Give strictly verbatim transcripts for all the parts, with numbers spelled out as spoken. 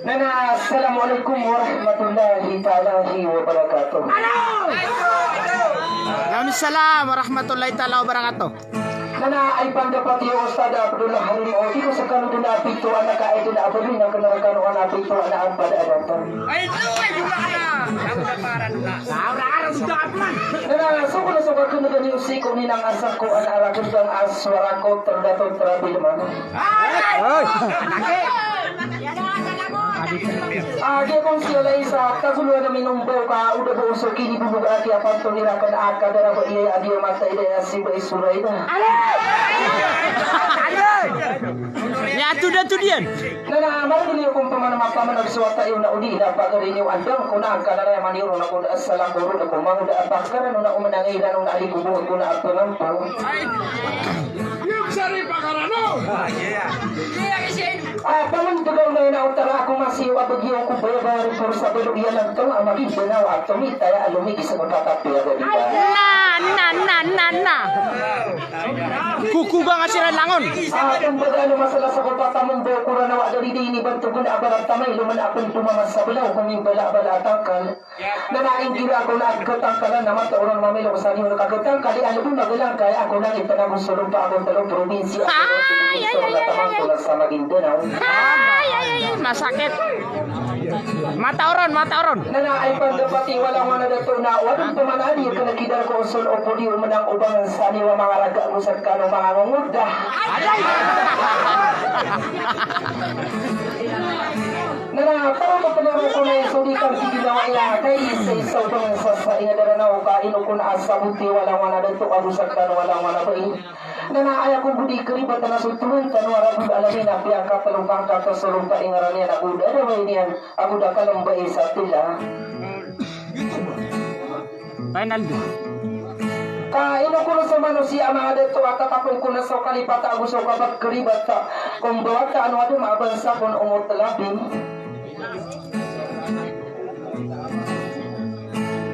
Nana, assalamualaikum warahmatullahi taala wabarakatuh. Waalaikumsalam warahmatullahi taala wabarakatuh. Nana, ay pandapat iyo Ustadh Abdullah Halim, o di ko skano dn a pito a nakaidn a baloy na kna rkano a pito a na ampad a datar. Nana, so ko na so kakngan iyo sii ko ninang a sako a na ragdang a sowara ko, trdatow trabil man. A giya kon si Alaysa, tagoloan a minombaw ka o da bo so kinibonong a kiyapantoni rakn a kadara ba iyay a di a mataid a aya si Bay Soraya. Aya todatod iyan. Nana, margn iyo kon pman a mapamanag so wata iyo na o di na pagari niyo a dn ko na kalalayaman iyo ron a ko da a salakaw ron a ko mangoda a pakaran on a o mnangairan on a di ko bo ko na a pngampaw. A pamantgaw na ina o tara ako masiyo a bgiyo ko bayabayan ko sa balo iyan a tong a magibanaw a tomitaya a lomigis ko tatapiya gadi ba. Na, na, na, na, na. Kukuba nga siran langon. A kumbaga no masala sa ko tatamon bo ko ranaw a dari di ini bantogon a barat tamay loman a pntomama sa balaw ko mimbalabala a tangkal. Nana, inggira ako na a katangkalan na mataw ron mamilok sa niyo na kakatangkali a lbi magalangkay ako na ipanago so lompa ako talo probinsiya ako na tamangkol sa Maguindanao. Ay, ay, ay, ay, masakit. Mataw ron, mataw ron. Nana, ay pandapat iyo a langon a dato na wadn pman a di kna kidar ko osol o podi o mnang o bangnsa niyo a manga raga ko sa kano manga ngongoda. Nana, taro ko pnaro ko na iso di kan tiginawa iya, kay isa-isa o bangsa sa inadara na o ka ino kon a saboti o langon a dato ago sa kano a langon a bai. Nana, aya ko bo di karibat na so Tuhan tano a Rabbul Alamin a piyakatlo pangkat a so lompa i ngaran iyan ago da a dawai niyan ago da kalamba i sa tila. Final do. Ka ino kono so manosiya a manga dato a tatapon kono so kalipata ago so kapagkaribat ko mbawata ano adama a bansa kon o motlabin.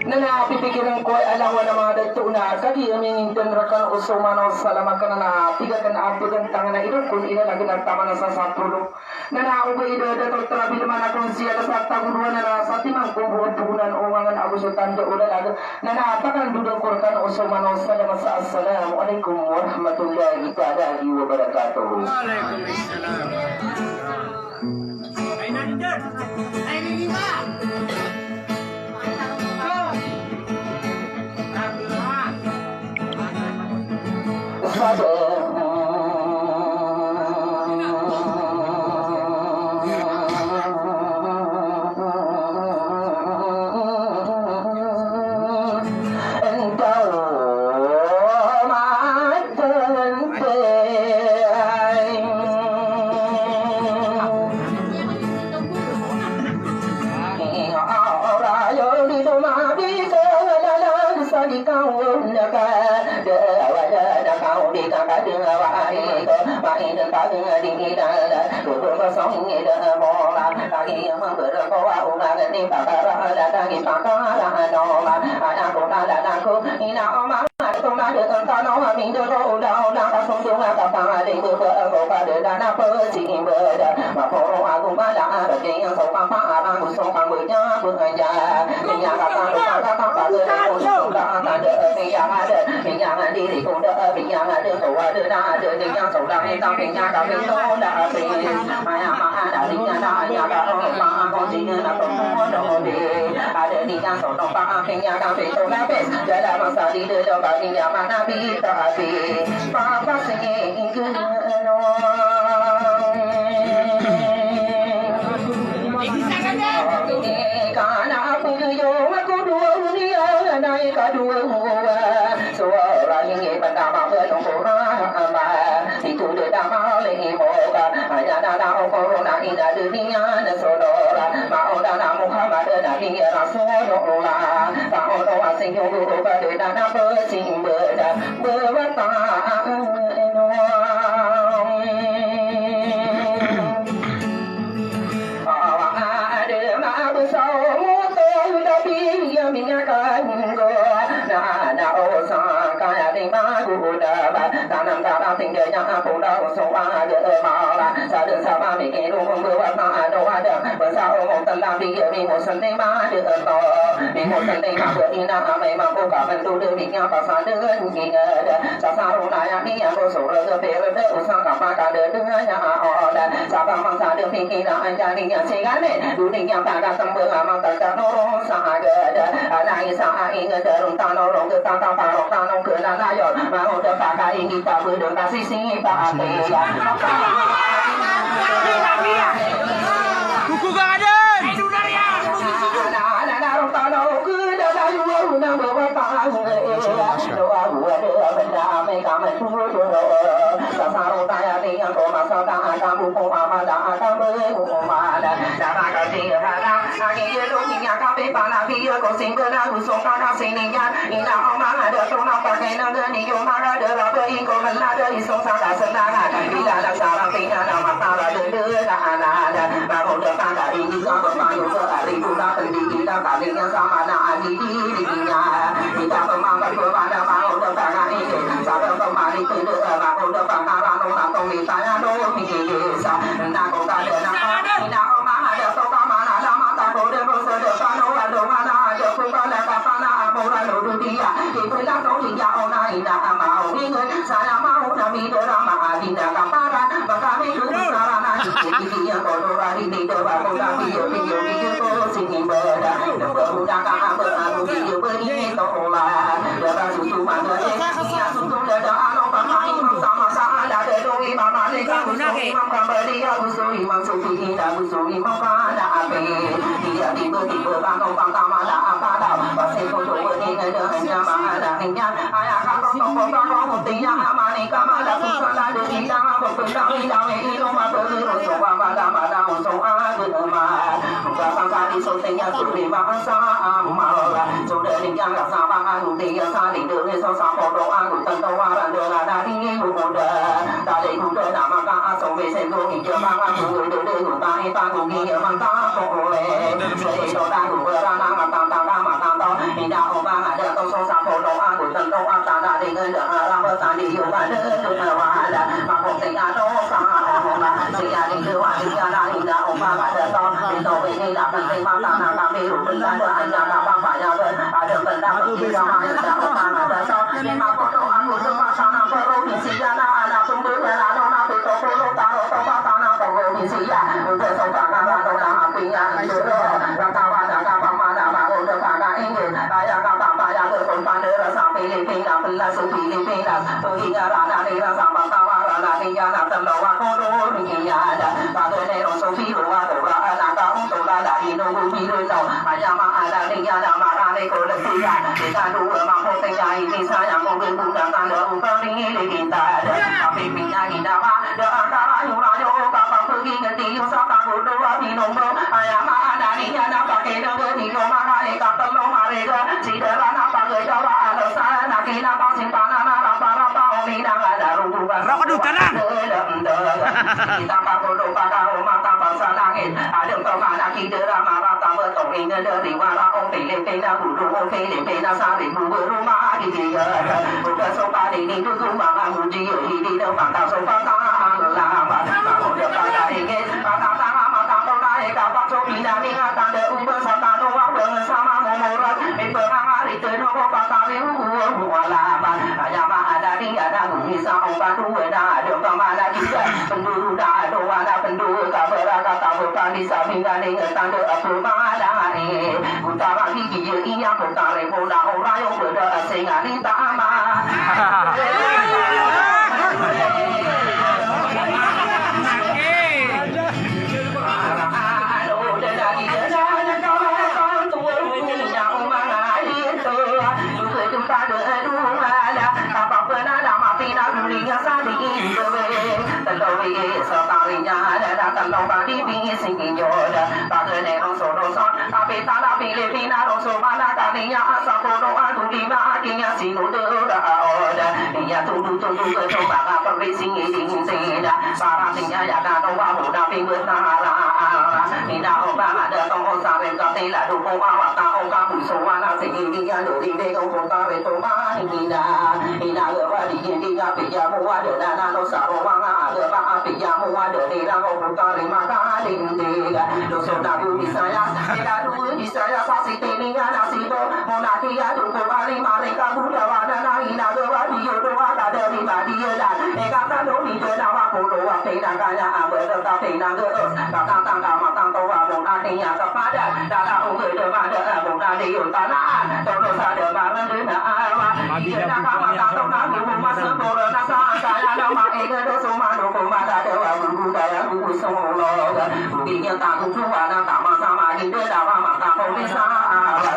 Nana, pipikiran ko ay a langon a manga dato na kagiya mingindan rakan o so mano salama ka nana pigakan a pigantangan a idon kon ina lagin a taman a sasapolo. Nana, o ba ida dato trabil man a kon siya da sa tagodoan nana sa timang ko bo o togonan o ngangan ago so tanda o lalag. Nana, takan dodan ko rkan o so mano salama sa assalamu alaikum warahmatullahi taala wabarakatuh. Waalaikumsalam. Ay, nandun. Ay, nandun. Muhammadan Nabi Rasulullah, taon o asing yogo o bade na na pesimba da bewa taon. Awa ada ma besaw mo to dabi ya minyakan go. Na na o sa kaya di maguda ba. Tanang karating gaya apo da o so aga mala. Sada sama mikir o bewa taon ada. Basa o telabi mi mo sende ma de to. Mi mo sende ma de ina amay ma ko ka mendo de mi nya pasal de inged. Sa saro na ya ni ya ko so le de pere de usa ka pa ka de de ya o de. Sa ba ma sa de mi ki na an ja ni ya si ga ne. Du ni ya pa ka tembe ma ta ka no ro sa aga de. Ana i sa a inged ro ta no ro ge ta ta pa ro ta no ge na na yo. Ma o de pa ka ingi ta be de ka si Kuku ka aden. Rokdo tanan. Tala Pilipina ron so mala kaniya a sapolo ago lima a kiyasinoda a oda. Iya todo todo a so manga pagrising iding sida. Para siya ya kano wa mo na pibet na hala ala. Ina o ba ada to o sa rin ka tila do ko awa ta o ka puso wa na si ini ya do di de ko ko ta rin to ma ini na. Ina ga wa di ini ga pi ya mo wa da na na no sa ro wa nga aga ba a pi ya mo wa da ni ra ko ko ta rin ma ka di di ga. Do so da gu Bisaya, ina gu Bisaya sa si tini ya na si bo. Mo na ki ya do ko ba ri ma ri ka gu da wa na na ina ga wa di yo do wa ka da ri ma di ya da. E ka ta do ni da na wa ko do wa te na ka ya a ba da ta te na ga. Ka ta ta ka ma ta to wa mo na te ya ka pa da. Da da o ga da ma da a mo na de yo ta na a. To no sa da ma ra da na a wa. Di ya na ka ma ta to na gu ma sa bo ra na sa ka ya na ma e ga da so ma do ko ma da da wa gu gu da ya gu gu so lo ga. Gu gi ya ta gu gu wa na ta ma sa ma gi da da wa ma ta ko ni sa a wa.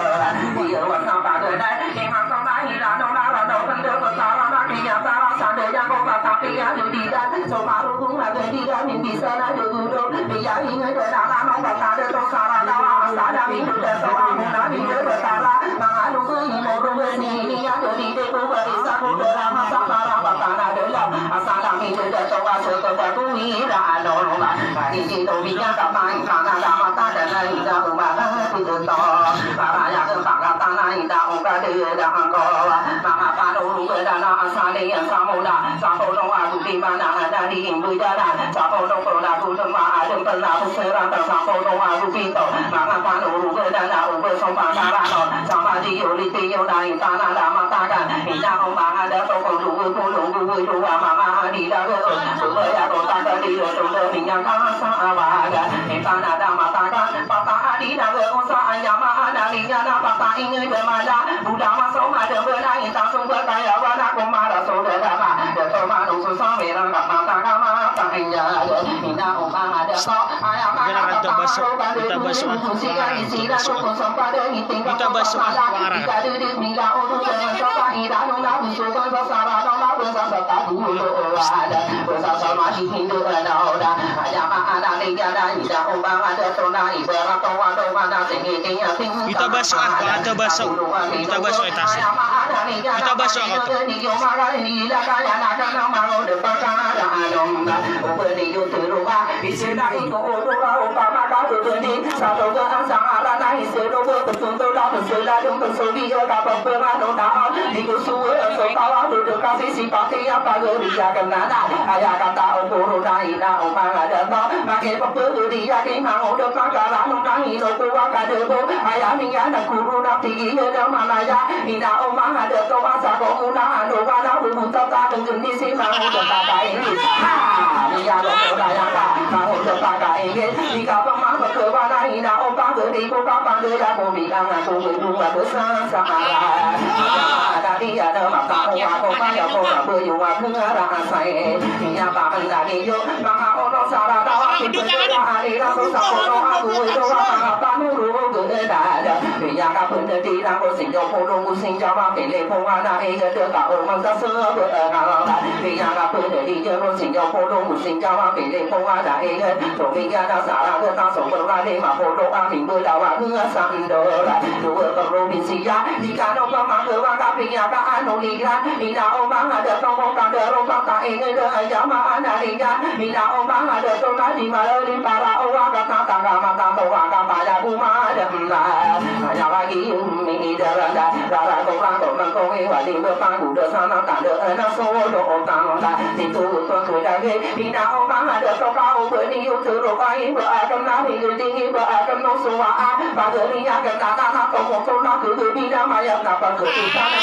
Di ya wa sa ba ga da. Iman to na hi ra no na ra no kan da ko sa ra na ki ya sa ra sa da ya ko ka ta ki ya du di da. So ma ru gu ma ga di da min bi sa na du gu do. Di ya hi nga da na ra no ka ta da to sa ra da wa sa da mi du da so wa mu na mi da ba sa ra. Ma nga lu gu hi mo ru ga si ni ya ga di de ko ga i sa ko da ra ma sa ma ra wa ta na da la. A sa da mi du da so wa so ko ba gu mi ra a no ma. Ka di di do mi ya ka ma i ka na da ma ta da na i da u ma ga ti da to. Para ya ga pa ga ta na i da u ka de da ang ko. Ma nga pa no ru ga da na a sa le ya sa mo da. Sa po no a gu di ma na da di i bu da da. Sa po no ko da gu da ma a da pa na bu se ra da sa po no a gu di to. Ma nga pa no ru ga da na u ba so ma ka ra no. Sa ma di yo li ti yo na i ta na da ma ta ka. I da o ma nga da to ko lu gu lu gu lu wa ma nga a di da ga. Lu ga ya ko ta ka di yo so da mi ya ka sa a ba ga. I ta na da ma ta ka. Pa ta a di da ga o sa a ya ma a na li ya na pa ta i nga da ma da. Buda ma so ma da ba na i ta so ba ka ya wa na ko ma ra so da da ma. Da to ma no so sa me ra ka ma ta ka ma ta i ya. I na o ma da so. Aya ma na ka ta ma ro ka da. Ita baso, ita baso. Ita baso ako, ita baso. Ita baso, ita baso. Ita baso ako. Isa na ito o dora o pamaka bebeni. Sa doga ang sangaran na isero ga petunto na pesela dong pesobi ga kapapera no na. Di ko suwe so tawa do kasi si pati ya pagari ya kenana. Aya kata o koro na ina o manga data. Maki papagari ya di mango do pagara no na ino ko wakadebo. Aya miya na kuru na pigi ya da manaya. Ina o manga data masa ko muna ano wala hubuta ta dengeni si mango do pakain. Ha, miya do ko daya ta. Mango do pakain. Di ka pamang pagkabala ina o pagari ko kapagari ako bilang ako. Dadi ada maka o ako kaya ko na bayo ako ngara asay. Iya pa man dadi yo maka ono sarata wa kipagkara alira ko sa kono ako ito wa maka panuro gada. Iya ka pundadi na ko sinyo pulong ko sinyo wa pili po wa na iya de ka o man sa sebe ngal. Iya ka pundadi yo ko sinyo pulong ko sinyo wa pili po wa na iya. Tomiya na sara ko ta so berlali ma polo ami belawa nga sandora. Dua provinsi ya. Di kano pamanggawa ka piya ka ano nila. Ina o manga da tongko ka da ro ka ka ina da jama ana nila. Ina o manga da tona di mala di para o wa ka ta ta ka ma ta to wa ka pa ya ku ma da mla. Aya lagi umi da ra da. Ra ra ko ra ko ma ko e wa di ba pa ku da sana ta da ana so do o ta no da. Di tu ko ko da ge. Ina o manga da to ka o ba ni yo to ro ka i ba a ka na ni yo di ni ba a ka no so wa a. Ba ga ni ya ka ka na na to ko to na ko ko ni na ma ya na ba ko to ta na.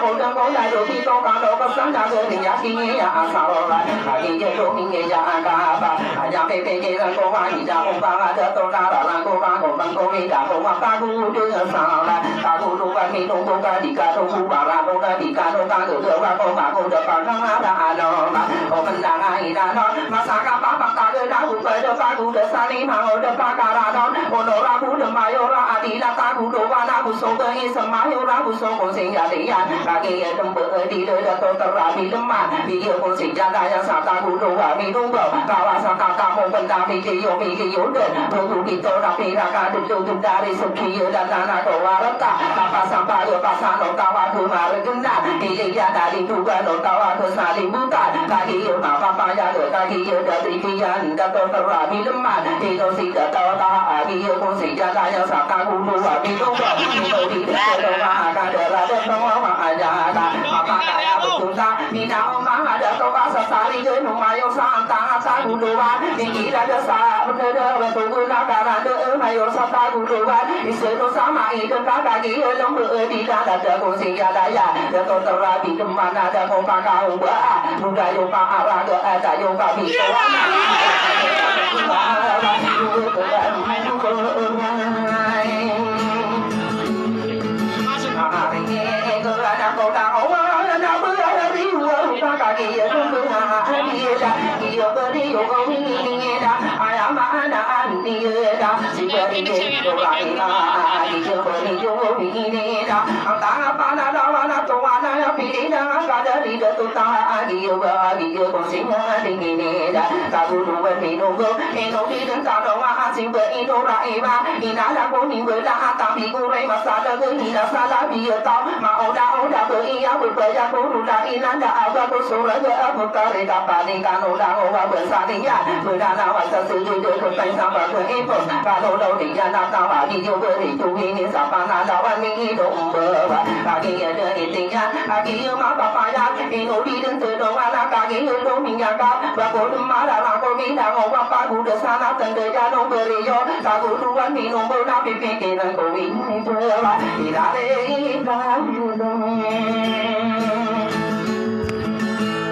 Kodang koda do pito kano kasanda gani yaki ya asal. Agi ya do mingi ya akaba. Aya pipikir ko wani ya umpama da to na ralang ko rango bangko wida ko matago de sala. Tago do kami nunggu ka di ka do kubara ko na di ka do tago de wako mako de panang ara ano. O mendang aina no. Masaka papa tago na buka de pago de sali mango de pakara no. Ono rabu de mayora adila tago do wana buso be isem mayora buso ko sing yalian. Kagi ya dembe di de dato terabi leman. Biyo ko sing jana ya sa tago do wami nunggu. Kawa sa kaka mo benda biyo biyo de. Buku bito na piraka de do do dari sekiyo dan anak warata. Apa sampai pasano tawa ko margena. Ili ya dari buka no tawa ko salimutan. Kagi yo mapapaya de kagi yo dari piyan. Dato terabi leman. Ino si dato ta agi yo ko sing jana ya sa tago do wami nunggu. Ino di de do ma aka de ra de to ma aya na. Apa kaya betul ta. Mina o ma ada to ka sa sari de no mayo sa antang sa gudowa. Niki da de sa benda de betul guna karande mayo sa ta gudowa. Iso do sama ide ka kagi yo lombe di da da de ko sing jana ya. De to terabi de mana de ko paka uba. Buda yo pa ara de ada yo ka bito. Ino di den tano nga a simba ino ra iba. Ina la ko ni bela a tambi ko re masala ge ina sala biyo taw. Ma oda oda be iya be baya ko rula ina da aba ko sura ge abu tare ka pali kano da o wa be saliya. Bela na wa sa sege de ko pai samba ge ipo. Kano lo di jana tawa di yo be ri tu ini sapa na lawan ni ido umbe wa. Kagi ya de itiya. Kagi ya ma papaya. Ino di den te do wa na kagi ya do minyaka. Bako de mara ra ko mi da o wa pagu de sana tende ya no beri yo. Taguduan minum bona pipikiran ko ini bewa. Ilale ibrahim.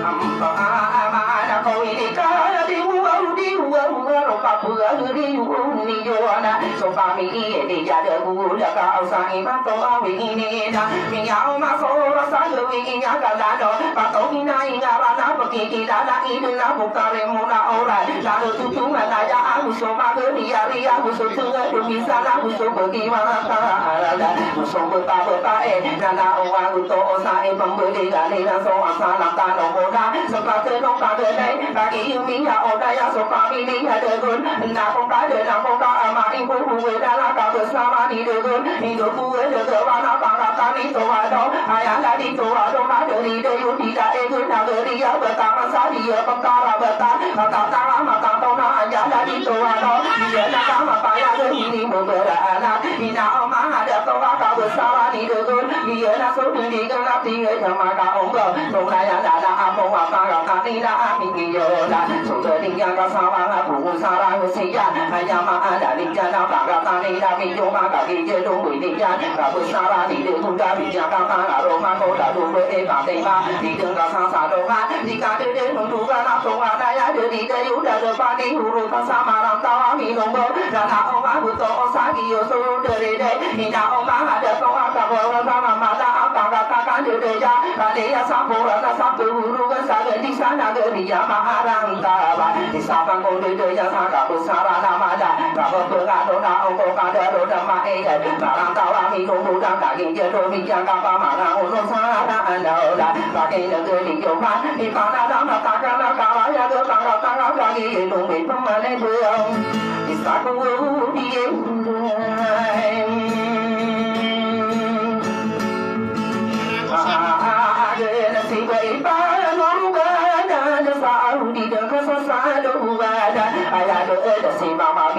Ampa amana ko ini kala di uwa di uwa uwa ro papua di uwa ni yona. So pami ini jada gula ka usa iman to awi ini da. Miya o masora sa gawi inya kalado. Pato ina ingarana pagkikilala idun na bukare muna oran. Lalo tutungan aya ago so magariya-riya ago so tenged o misan ago so begi manga kaarada ago so beta-beta e. Nana o ago too sa i pembeli gali na so asal ang tanong ko na. Sepaten o kagelay kagi yumi ya o daya so pamili ya degun. Na ko kade na ko ka ama ingko huwe dala ka besama ni degun. Indo huwe degewan a pangkatan ito ado. Aya ladi to ado na deri deyu di da egen na geri ya beta masa di ya pekara beta. Mata tara mata to na aya ladi to ado. Iya na ka mata ya geri ni bebera ana. Ina o ma ada to ka ka besara ni degun. Iya na so di gena ti ya maka ombo. To na ya da da apo wa pangkatan ina ami iyo da. So geri ya ka sawa nga bu sara siya. Aya ma ada di jana pangkatan ina mi yo maka di jelo ini ya. Kabesara di de buda bijaka pangaro mako da do be e pate ma di de ka sasa do ma di ka de de nundu ka na to wa na ya de di de yu da de pa di huru ka sama ram tawa mi nombo da na o ma bu to o sa gi yo so de re de ina o ma ha de to wa ka bo wa sa ma ma da a ka ka ka ka de de ya ka de ya sa bo ra na sa bu huru ka sa ge di sa na ge di ya ma arang tawa. Isa pangko de de ya sa kabesara na mada. Kabo pengado na ongko kadaro na maega. Marang tawa mi nunggu na kagi jado mi jaka pa marang uno sara anda oda. Pake negeri johan. Ipana na mata kana kawaya ge tangga tangga kagi nunggu pemane beang. Isa ku die. Aya do e da si mama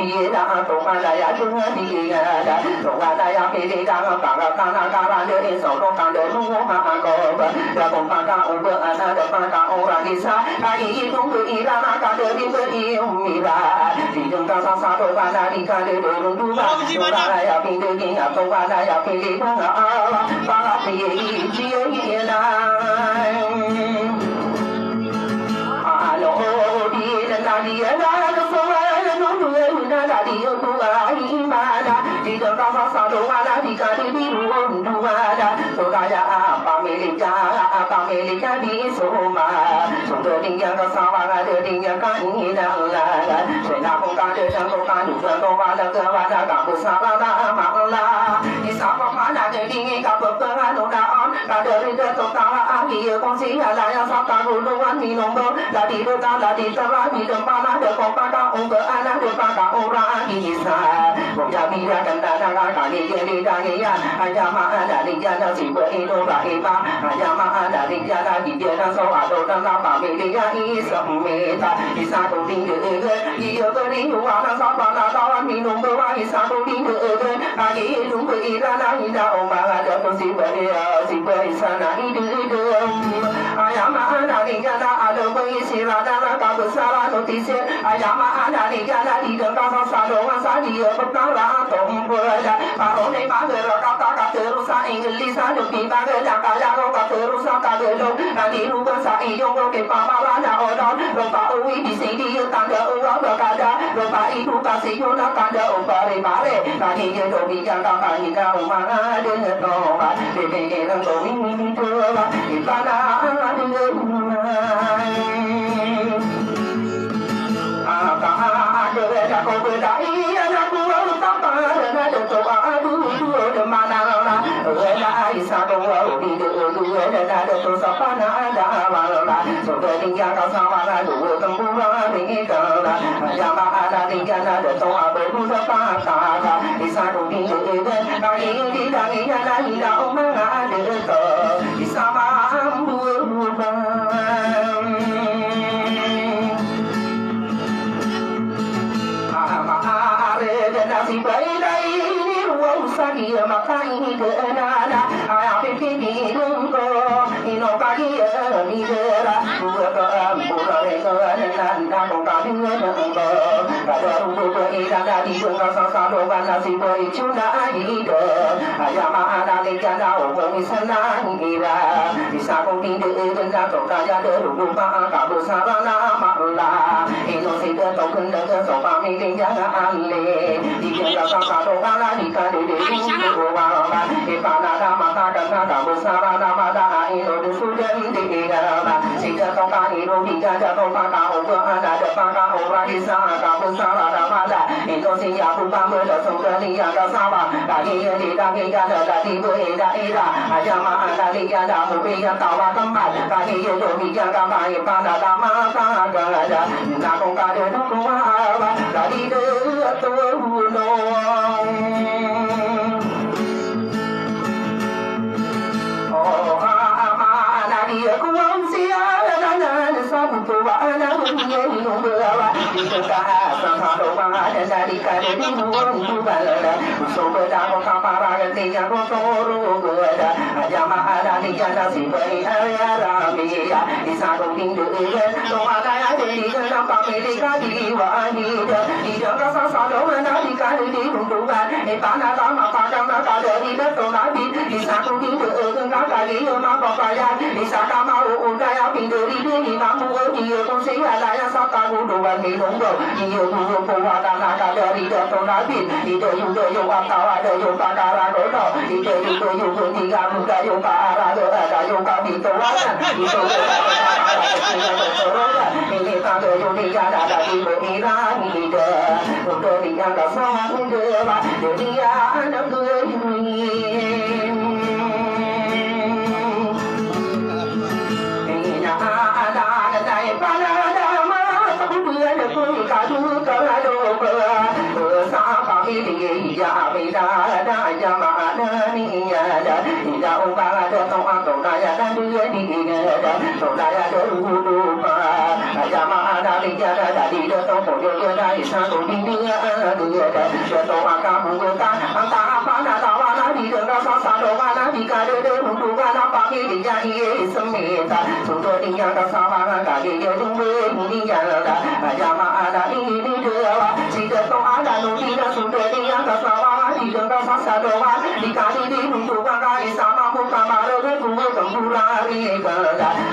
Dato a kabugotan, antara panatawana di dengka sasadokan, di kadederodongan a pamiliya i Smita. Sodaniyan ka sawangan kagiya dengka iniyan ka. Aya maana ini dawa, si Dato Adanodin a sodaniyan ka sawangan di dengka sasadokan, di kadederodongan ka isa mambo ka mareg ko kemborari ka.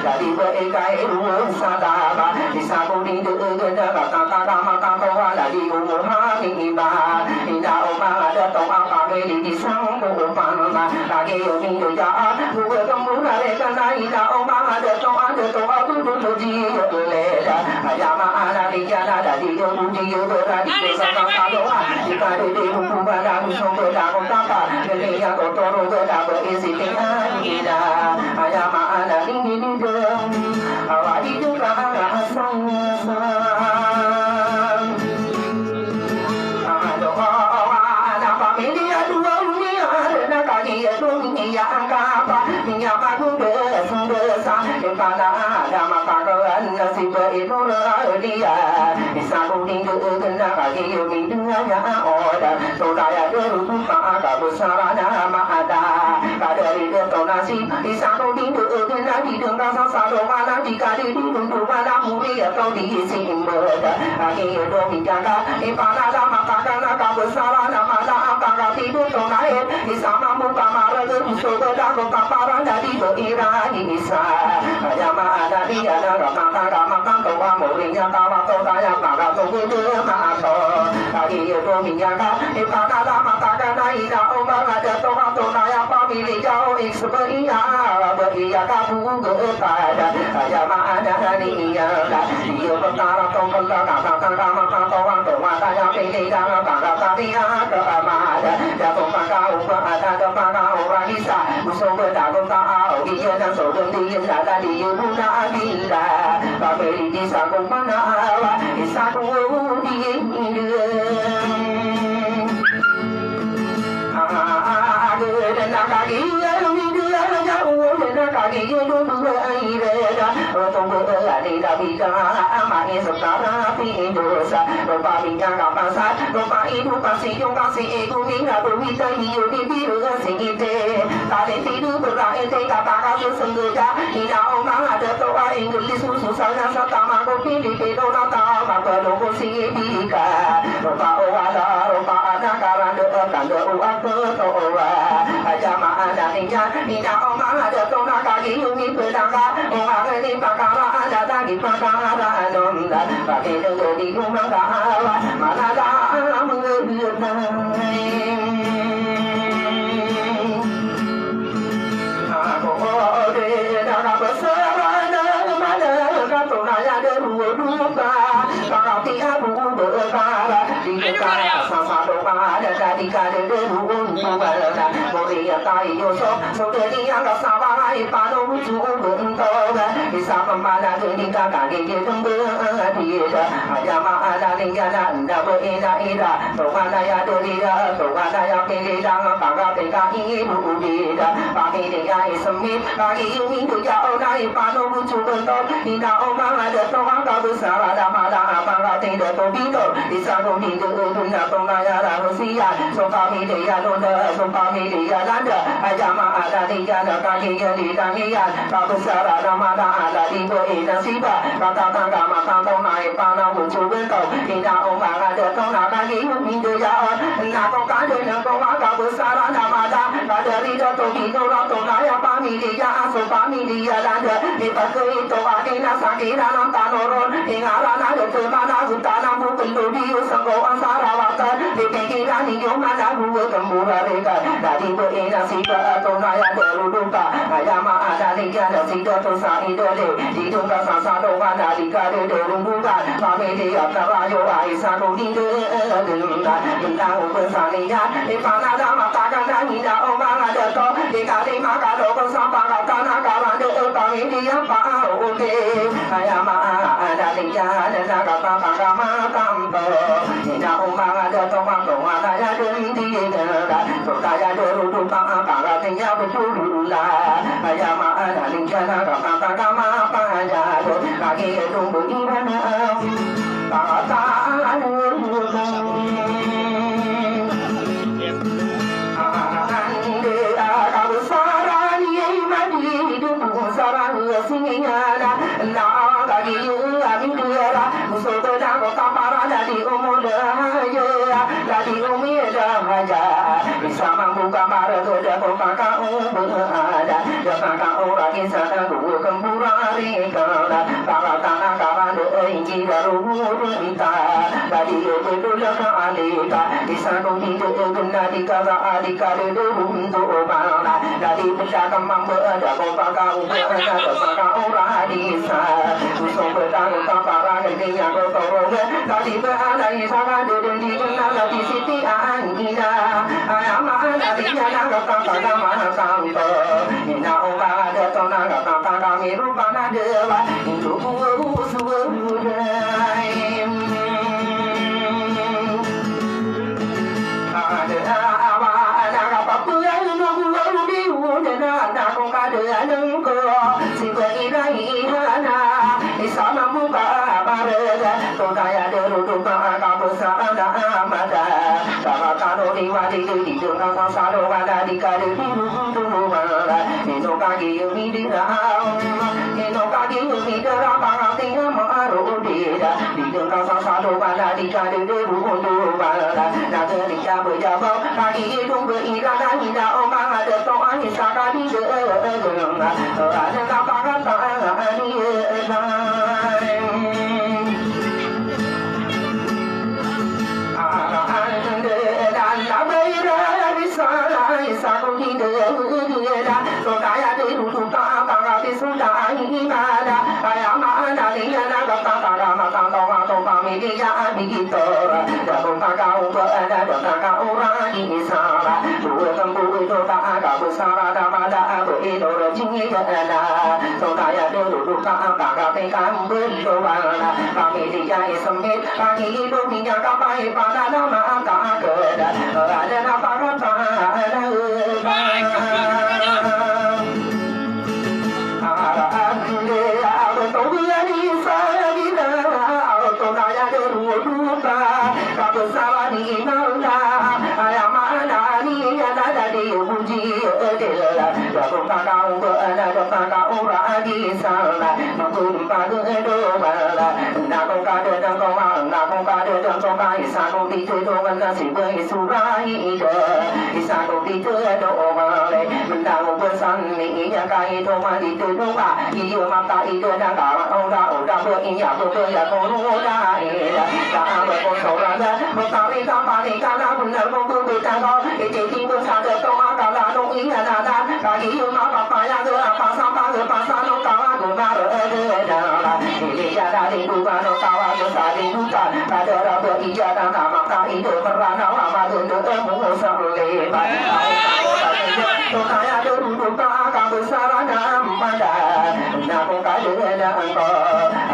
Dadi ba ika i ruwan sa daba, isa ko di degen da ka tata ka makanto wala di umuhami iba. Ina o manga dato a pamili di sangko o panama. Lagi o mindo jaa, buwe kemborare kana ina o manga dato a dato a budu buji o leda. Aya maana di jana dadi o buji o berani o sangka kaloa. Ika dede buku bada buso beda ko tapa. Dede ya kotoro beda be isi tina ina. Aya maana di mindo. Awa di duka anga asang asang. Ado, ana pamiliya dowa uni, ana kagiya dowa uni, ya angka apa, niya magude sundesa, impana ada makaroan nasiba inura dia, isa ko di degen na kagiya mindo aya oda, tolaya deru tupa aka besarana maada, kadari de tonasi, isa ko di degen na di dengka sasadokan, di kadi di dundu mana muri atau di isi imbeda. Agi do minjaga, ipana da matakan a kabesaran a mala a pagkatido tonaid, isa mambo ka mareg, buso beda ko kaparan dadi do irani isa. Aya maana di ana ka matakan a makanto a morinya kawato kaya pagato gede maato. Agi do minjaga, ipana da matakan a ina o manga dato a tonaya pamili jao Sebeya, beya kabugetan, aya maana niyan. Iyo betara tongkol, kata tangka maka tawang, tawang aya pili dang, tangka taniya keamad. Dato pangka uba, ada de pangka orang isa. Muso beda kota au, iya dan sodong di lala di guna abila. Pamili di saku mana awa, isaku di. Ina o manga dato a Inggelis ususan na sa tama ko Pilipino na tama ko Loko Sibika. Ropa o wala, ropa ana karanda, kanda o ako to o wa. Aya maana niyan, ina o manga dato na kagiya mipedangka, o manga ni pakara ana tagi pakara anom da. Pakideng di gumangka awa, mana da menggebitan. Aya maana niyan na enda ba ina ira, tonganay a dalila, tonganay a pilila, pagapika i lubida, pamiliya i Smith, pagiyumi do jaona i panobujugan to, ina o manga dato a kabesaran a mala a pagatindo to bito, isa ko mindo o dun na tonganay a Rusiya, so pamiliya Lunda, so pamiliya Landa, aya maana niyan na kagiya di dangiyan, kabesaran a mala a ladi bo ina siba, katatangka matantaw na i panaw o jogentaw, ina o manga dato na kagiya mindayaon, na ko kandana ko manga kabesaran a mala, kadari dato binorato na aya pamiliya a so pamiliya Landa, ipagkaito a di na sakiran a tanoron, ingaran a dato mana go tana bo kelo di o sangko a sarawatan, di pikiran iyo mana bo a kambura reka, dadi bo ina siba a tonaya daruduka, aya maana niyan na si Dato Saidade, di dun ka sasadokan a di kadederundukan, pamiliya karayo a isa ko di deden, ina o besaniyan, ipanadamatakan a ina o manga dato, di kadi makadoko sa pangkatan a karande, pamiliya pa a oke, aya maana niyan na kapapakamatampo, ina o manga dato, mato manaya dendiden, Sotaya daruduka a pagatinya betulula. Aya maana niyan na kapapakamapangaja. Kagiya tumbo iran a pangkatan. Di omida haja, isa mambo ka maragada ko pakaobada, da pakaoragi sa da ko kemburari kala, pala tana karanda inggi da ruhurita, da di bedola ka alita, isa ko di de gena di kaza alika de de runto bala, da di beda kemambada ko pakaobada, da pakaoragi sa, uso beda ko kaparang ini yang ko toroga, da di beda isa ka de de di kena da di siti Ina, aya maana di ina na kata kata maana tanto. Ina o ba da to na kata kata kami rupa na dewa. Indo buwa buwa suwa budai. Ada awa ada kata buwa ino buwa udi uda na na ko kada lengko. Siba ina ihana. Isa mambo ka marega. Todaya de rudu ka kabesarana amada. Kamatano di wadi di di dengka sasalo wala di kade di dulu dulu wala. Ino kagi yumi di raam. Ino kagi yumi di raam pangati na maaro di da. Di dengka sasalo wala di kade di dulu dulu wala. Na de di jabo jabo kagi idung be ira na ina o manga de to ani sakadi de. Ada na pangata ani. Sodaya de rudu ka angka ka peka mbelo wala. Pamilya i semit, pagi ilo minya ka pai pada nama angka akeda. Ada na para pa ada. Ara ande, ara to biya ni sa bida, ara to na ya de rudu ka. Kabesaran ni imam na, aya maana ni ya na da di uji edela. Dato kaka uba na do kaka ura agi sala. Nukun padu edo bala. Nako kade dangko ma, nako kade dangko ma. Isanu di tedo ngana si bai surai ida. Isanu di tedo bale. Mendang uba sani iya kai do ma di tedo ma. Iyo mata ida dangka ura ura bo iya bo bo ya kono da ida. Ka aba ko saurada. Mutari ka pari ka na benar ko bo bo ta ko. Iti timbul sa de to akala no iya nana. Kagi uma papaya de apa sapa de pasa no kawa de mar de dala. Ini ya dari buka no kawa de sari buka. Kada raba iya nana maka ide merana lama de de emu serleman. Kaya de rudu ka aka besarana mada. Nako kade na engko.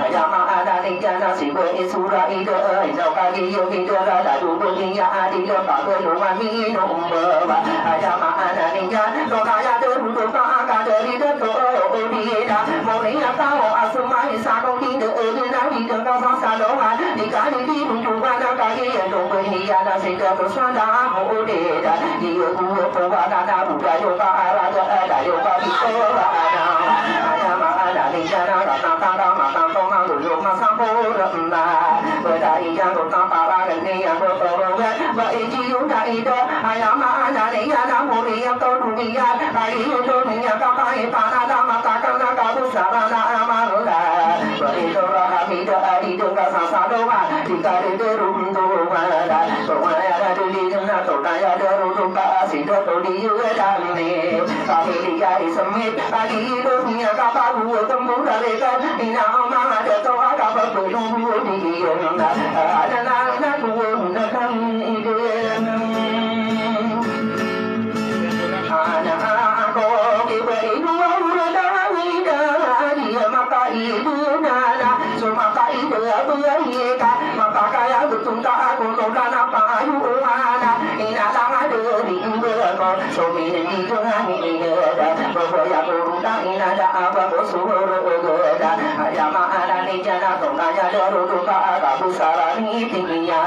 Aya maana ni jana si be isura ide. Ino kagi yo ide rada dudu iya adi de pagelu mami no umba. Aya maana ni jana. Tokaya de rudu ka aka de ri de to o di da. Mori aka o asuma isa ko di de e di na di de ka sa sa do ha. Di ka di di rudu ka na kagi ya do be iya na si de to sa da o di da. Iyo, iyo, ko ba na na bu da yo ba a ra ga a da yo ba bi ko ba a na. Aya maana ni jana ra ta ta ra ma ta to ma lu yo ma sa ko ra na. Ba da iya ro ta pa ra ga ni ya ro to ro ga. Ba i ji yu da i da. Aya maana ni jana mo ri ya to du ni ya. Ai yu do ni ya ka pa i pa na da ma ta ka na ka bu sa ra na a ma ro da. Ba i do ra ha mi da a di do ka sa sa do ma. Di ka di de ru do ma da. Ba wa ya da di di na to da ya da ru do ka a si da to di yu e da ni. Pamilya i semit, pagi i dunya ka pagu tembur dalika. Ina o manga da to a ka pagu tembur di yu na. Ada na na ku na kan i de. Ana ako ki ba i du a ura da i da. Di a maka i du na na. So maka i du a bu a i ka. Mapakaya betunta ako no dana payu ana. Ina langa de di imbeko. So mini di jengani ida. Bobo ya kurunda ina da aba ko suhur ida. Aya maana ni jana to kaya de rudu ka aka besarani tiya.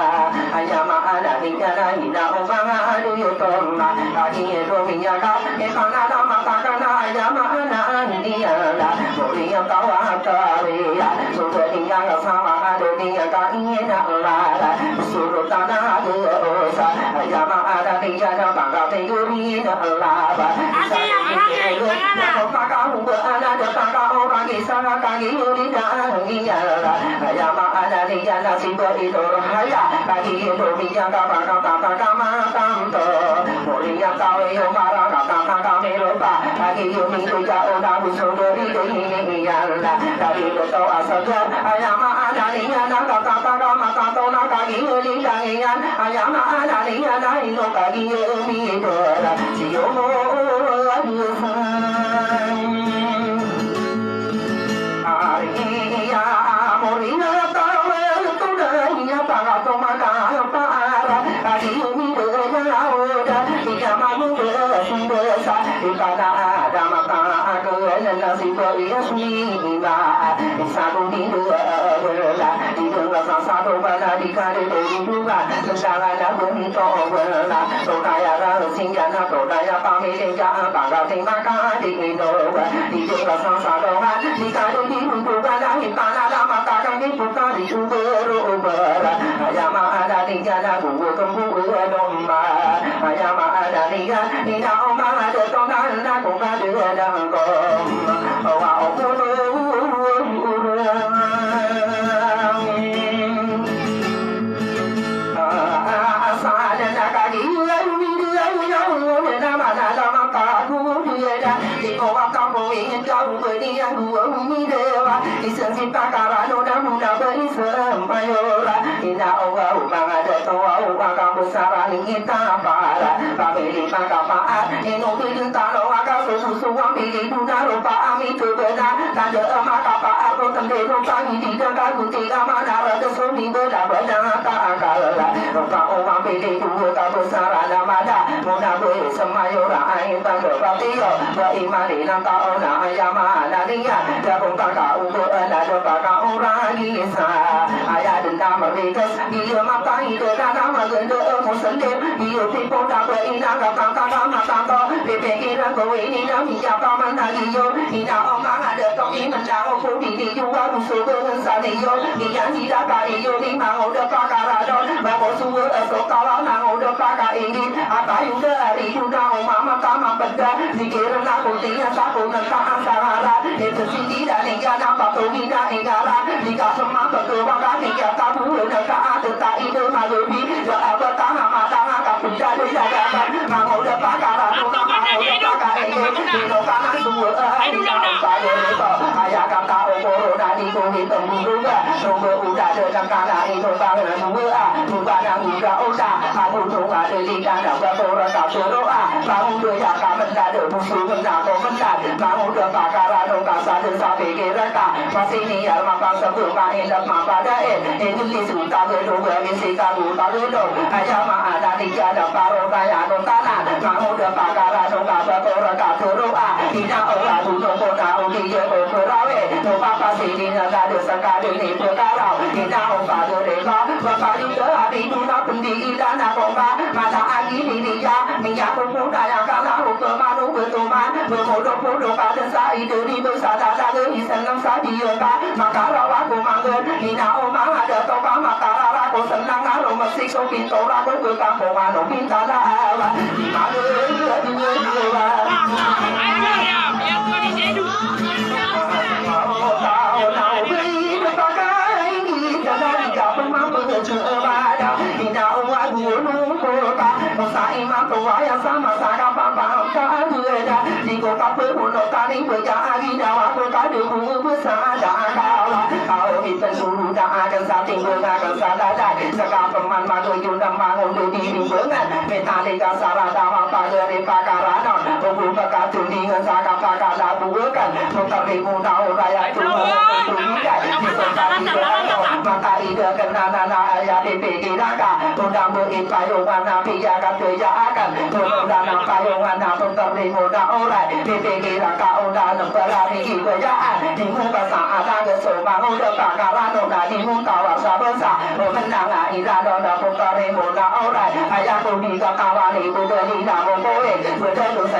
Aya maana ni jana ina umanga adi yutona. Kagi edo minyaka. Ekana da matakana aya maana ni ina. Mori ya Tawatariya, so ba niyan ka sama a da niyan ka inalala, so roo tana a dosa, aya maana niyan na pakatinggirin a laba. Isa niyan na pakahuba a da pakaorang isa na kagiri na niyala, aya maana niyan na si ba ito rahaya, kagiri niyan ka pakatataka matanto. Mori niyan tawi o marang ka tataka miropa, kagiri niyan ka ona buso dari dahini. Iyan na, dari beto a sagar, aya maana niyan na katataka matanto na kagiri niyan, aya maana niyan na ino kagiri miropa, siyo mo. Ari iya amor iya tawal to na iya pangato makapaara, kagiri miropa na oda, iya mamuda sundasa, ipana ada maka Akoy na nasiba iya sii ba, isa ko di dowa bala, di dowa sa sa dowa bala, di ka di dowa dowa, sa sa na dowa ni to bala, to kaya ra singa na to kaya pamili ka, baga ti maka di dowa, di dowa sa sa dowa, di ka di dowa dowa bala, di pana na maka ka di puka di dowa bala, aya maana di ka na dowa dowa dowa, aya maana di ka Ina o manga da to na na ko ka da da ko. Wa o ko no. Asal na ka di ya mi di ya ya na mana da ma ka ku di da. Di ko wa ka ko wi ka u ko di ya u mi de wa. Isa si pa ka ra no da mu da ba isa ma yo ra. Ina o wa o manga da to wa o wa ka ko sa ra ni ita pa ra. Pamili makapaar, ino bili tano aka sususuwang bili duna ropa ami tebena, tanda makapaar ko tende ropa gidi daka guti amana raga soni bela bela ta akala. Ropa o mambili duwa ka besara namada, muna beli semayora ain tanda patiyo, ba imali nang taona ayama ananiya, darong taka ubo ana depaka orang gisa, aya denda merikas, iya matai deka nama gende muslim, Iyo, pipo da ba ina ka tangka ka matanto, pipikiran ko ini na miya ka managi iyo, ina o manga da to i manda o ko di di iyo wa ruso ba nsa di iyo, iya sida ka iyo di mango da pa ka rado, ba ko suwa so kawa mango da pa ka ingit, apa iyo da ari iyo da o mama ka mapeda, di kiran ako tiya sa ko na ka asarara, ito sindi da di ka na pa to di da ingara, di ka sema ba ko ba ka di ka tabu na ka ada ta ito malubi, Aya kata o korona di ko di temburu ba, tunggu uda de tangkana ito bang na dua, buka na uda uda, aku tunga de di dana ba kora ka pero a, bangun de ya ka menda de busu menda ko menda, bangun de pakara no ka sa de sa pikir ka, Pasini yar mapasabung ka indak mapadain, indak isu tabe doga misi kabu tabe do, aya maana di jada paro kaya no tana, manguda pakara no kaba kora katuru a, ina o abu no kona o di je o kurawe, no papa sini na gade sakade ni pekarau, ina o pagere ka, bapari ke abi duna pendi ila na komba, mata agi di di ja, miya ko kuda ya kala o kemanu betuman, bemodo podo kade sa ide di Sadada de isenang sadiyo ka, makarawa ko manggen, ina o manga dato ka, makarara ko senang, aro mesik so pinto ra ko ke kampung ano pintala awa. Manggen, dua, dua. Tao na o beri pakai, kita dari kapung mampu kecil badan. Ina o agu nungkul ka, musa iman tua ya sama saka papa ka agu da. Di ko kape puno tani peja agi dawa ko kade ku besa da kawa. Ao mi pensuru da akan sa timbe akan sa dadai. Saka peman mago yuna mango de di rimbengan. Metali ka sara dawa pagare pakaranon. Ogu pekatundingan saka pakala buwekan. Puteri muna oraya tuwa puteri. Di so tadi berano. Mata ida kenana na aya pipi kiraka. Undang bo ipayo wana piya kateya akan. Undang na payo wana puteri muna oray. Pipi kiraka undang na pelari ibayaan. Di muka sa ada geso manguda pakarano na di muka wasa besa. Menang a irano na puteri muna oray. Aya ko di kakawali budali na mo kowe. Budalo sa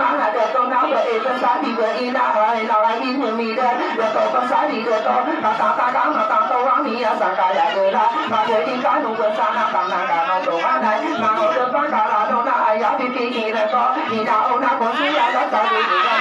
manga dato na ba ito sa di ba ina, ay, na lagi humida, dato pa sa di dato, kata taka mata to ang iya sa kaya gera, pagadi kanu ba sana tana kanu to manay, mangoda pa karano na aya pipikira to, ina ona ko siya na sa di ba.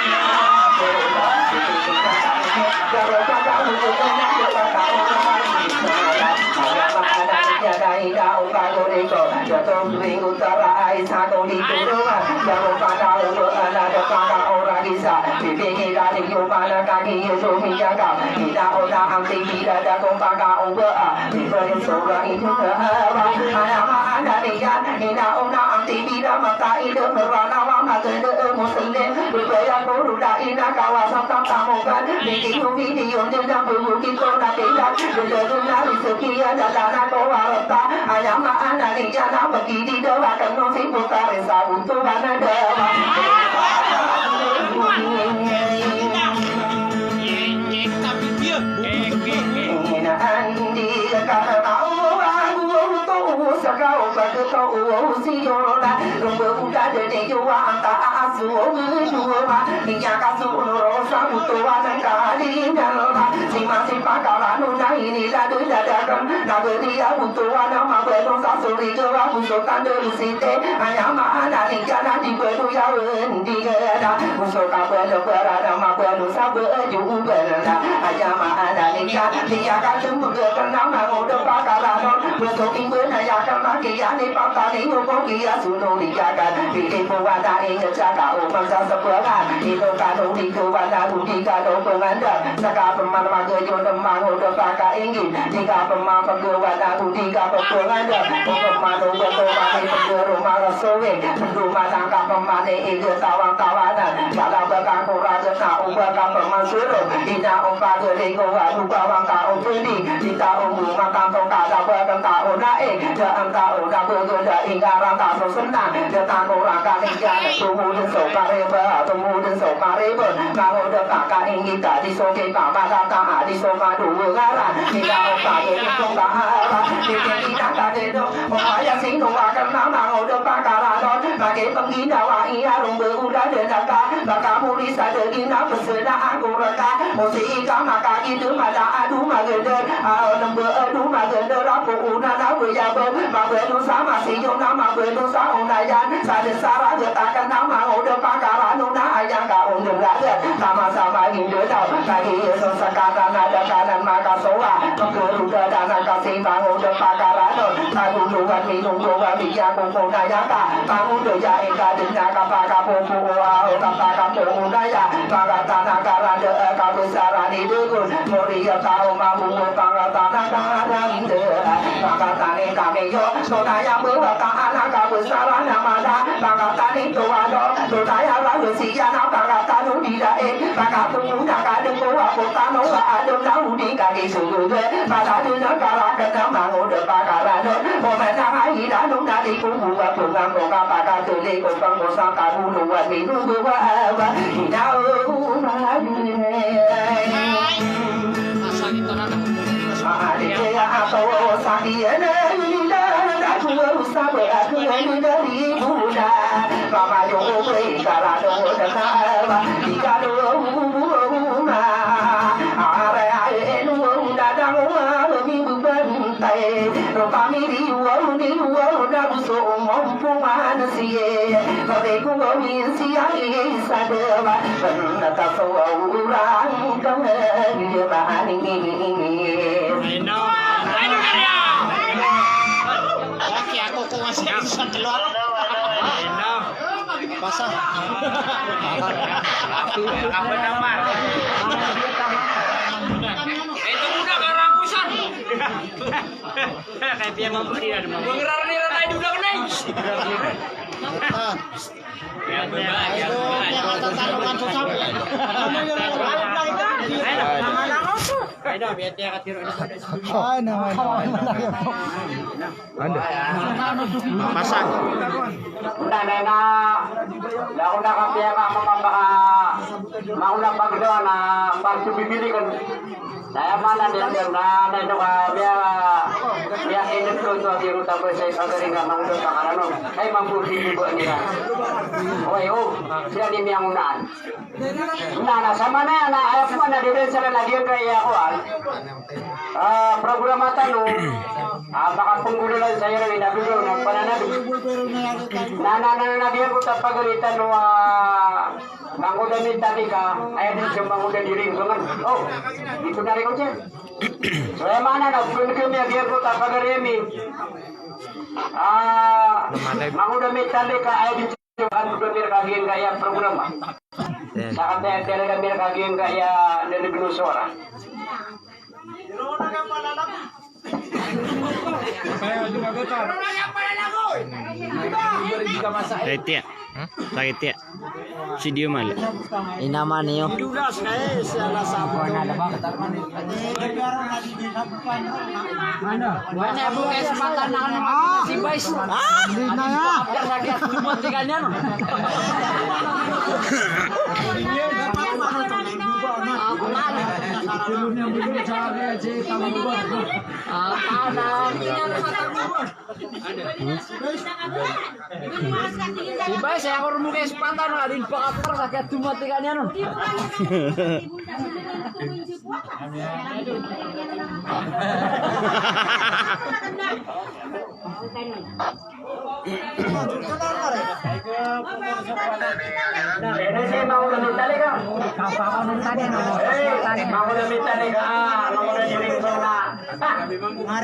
Ina ona ang tibida mata ida merana wa maganda muslim. Bibaya kuru da ina kawasan tatamukan. Biki humi di yun din ang bubu kito na tiyan. Bida dun na rizki ya dala na ko warata. Aya maana ni jana bagi di dawa kanu si putari sa buto ba na dawa. Ina andi ka na uwa guwa uto uwa saka uwa gito uwa usi yola. Rumbo uda dene yuwa anta a asu uwa uwa. Inya kasu unuro sa buto wa nangka di dalma. Sima sipa karano na ini ladu ladakan. Na beri ya buto wa na mabelo sa suri jawa buso tanda usite. Aya maana ni jana di belo ya wendi gada. Buso ka belo berada mabelo sa beju berada. Aya maana ni jana di ya ka jembu gada na mangoda pa karano. Buso imbe na ya ka maki ya ni patani uko ki ya suno ni ya ka. Pili po wa na ingat sa ka o masa sebelah. Ino kanu di ko wa na budi kanu penganda. Saka peman magejo na mangoda pa ka ingin. Di ka peman pegewa na budi ka pepenganda. O peman o beto mani pegero marasowe. Pedo manangka pemane ige tawan-tawanan. Kala baka kuraga na o baka peman suro. Ina o pagerigo wa luka wangka o pedi. Di ta o bu matanto kala baka ta o nae. Da anta o na begeda ingaran ta so senang. Da ta kura ka ni jana. Tumudin so kareba. Tumudin so kareba. Mangoda pa ka ingita di so kipa madata di so madu ngaran. Ina o pagerigo ka ara. Di kita ka dedo. Upaya sino akan na mangoda pa karano. Maki penginawa iya rumbo uda denaka. Baka muli sa degina pesena angkureka. Osi ika maka gitu mada adu magender. Ao nembe adu magender apo una na weyabo. Mabelu sa masiyo na mabelu sa unayan. Sa desara getaken na mangoda pa karano na ayang ka under raga. Sama-sama indo daw. Kagi yeso sakata na dakanan makasowa. Pengkeruda dana kasi mangoda pa karano. Taguluhan minunggo wa biya ko kunayaka. Pangundo ya ika dena ka pakapopo o aho ka pakapo unaya. Pangatana karanda, eh, kabesarani dugun. Moriya tao mamuo pangatana karanda. Pangatani kami yo. Sonaya mewata ana kabesarana mana. Pangatani tuwado. Sonaya lalu siyana pangatanu didae. Pakapungu na kadeko wa kotano wa adem na udi kaki suluge. Pala dena karakena mangoda pa karano. Omena hayi danu na di kubu wa punga punga pakatuli ko pangkosa kabulu wa minubu wa awa. Inau madine. Asa kita nana. Adi ya ato sakiya na ina na kuwa usabe aku ni dari buna. Mama yo ube karano na kawa. Ikalo uma. Are are enu dadang wa mi buban tai. Ropamiri wa uni wa na buso umum puman siye. Babe ku wa mi siya isa dewa. Nata so wa urang kang ye mani. Ino. Oke, ako ko masih bisa keluar. Ino. Pasa. Apa nama? Ito muna, karangusan. Kaya piya mampu di, ada mampu. Mengerar ni rata itu udah kena. Ah. Ya, benar, ya, benar. Ay, naman, naman. Anda? Pasang. Na, na, na. Lako na kapiya ka, mapapaka-, mauna pagdawa na pagsubibilikan. Saya mana dia, dia, na, na, ito ka, dia, dia, ingat ko to, di ko tapos sa ipagaling na mangudot sa karanon. Ay, mambuti ko nila. Oy, oh, sila ni miyangunaan. Na, na, sa mana, na, ayap mana, di rin sila na di kaya ko, ah. Ah, programa tano, ah, makapanggulalan sa iran, inagulo, na, pananabi. Na, na, na, na, di ko tapagalitan, ah, Mangoda mi talika, aya dn sa mangoda di ringgongan. Oh, ito na rin ko dyan. So, aya maana na, bukun kami a giyangkoto a pagari ami. Ah, mangoda mi talika, aya dn sa mangoda mi rka giyangkaya programa. Sa kataya, tiyara kami rka giyangkaya, na nagnosora. Sakit ya? Sakit ya? Sidiyo mali. Inaman iyo. Wala, bukas mata na ano, si Vice. Ah! Hindi na nga. Si Vice, aya ko roo mo kay spatan, adn pakatar sa kiyatomatika niyan on.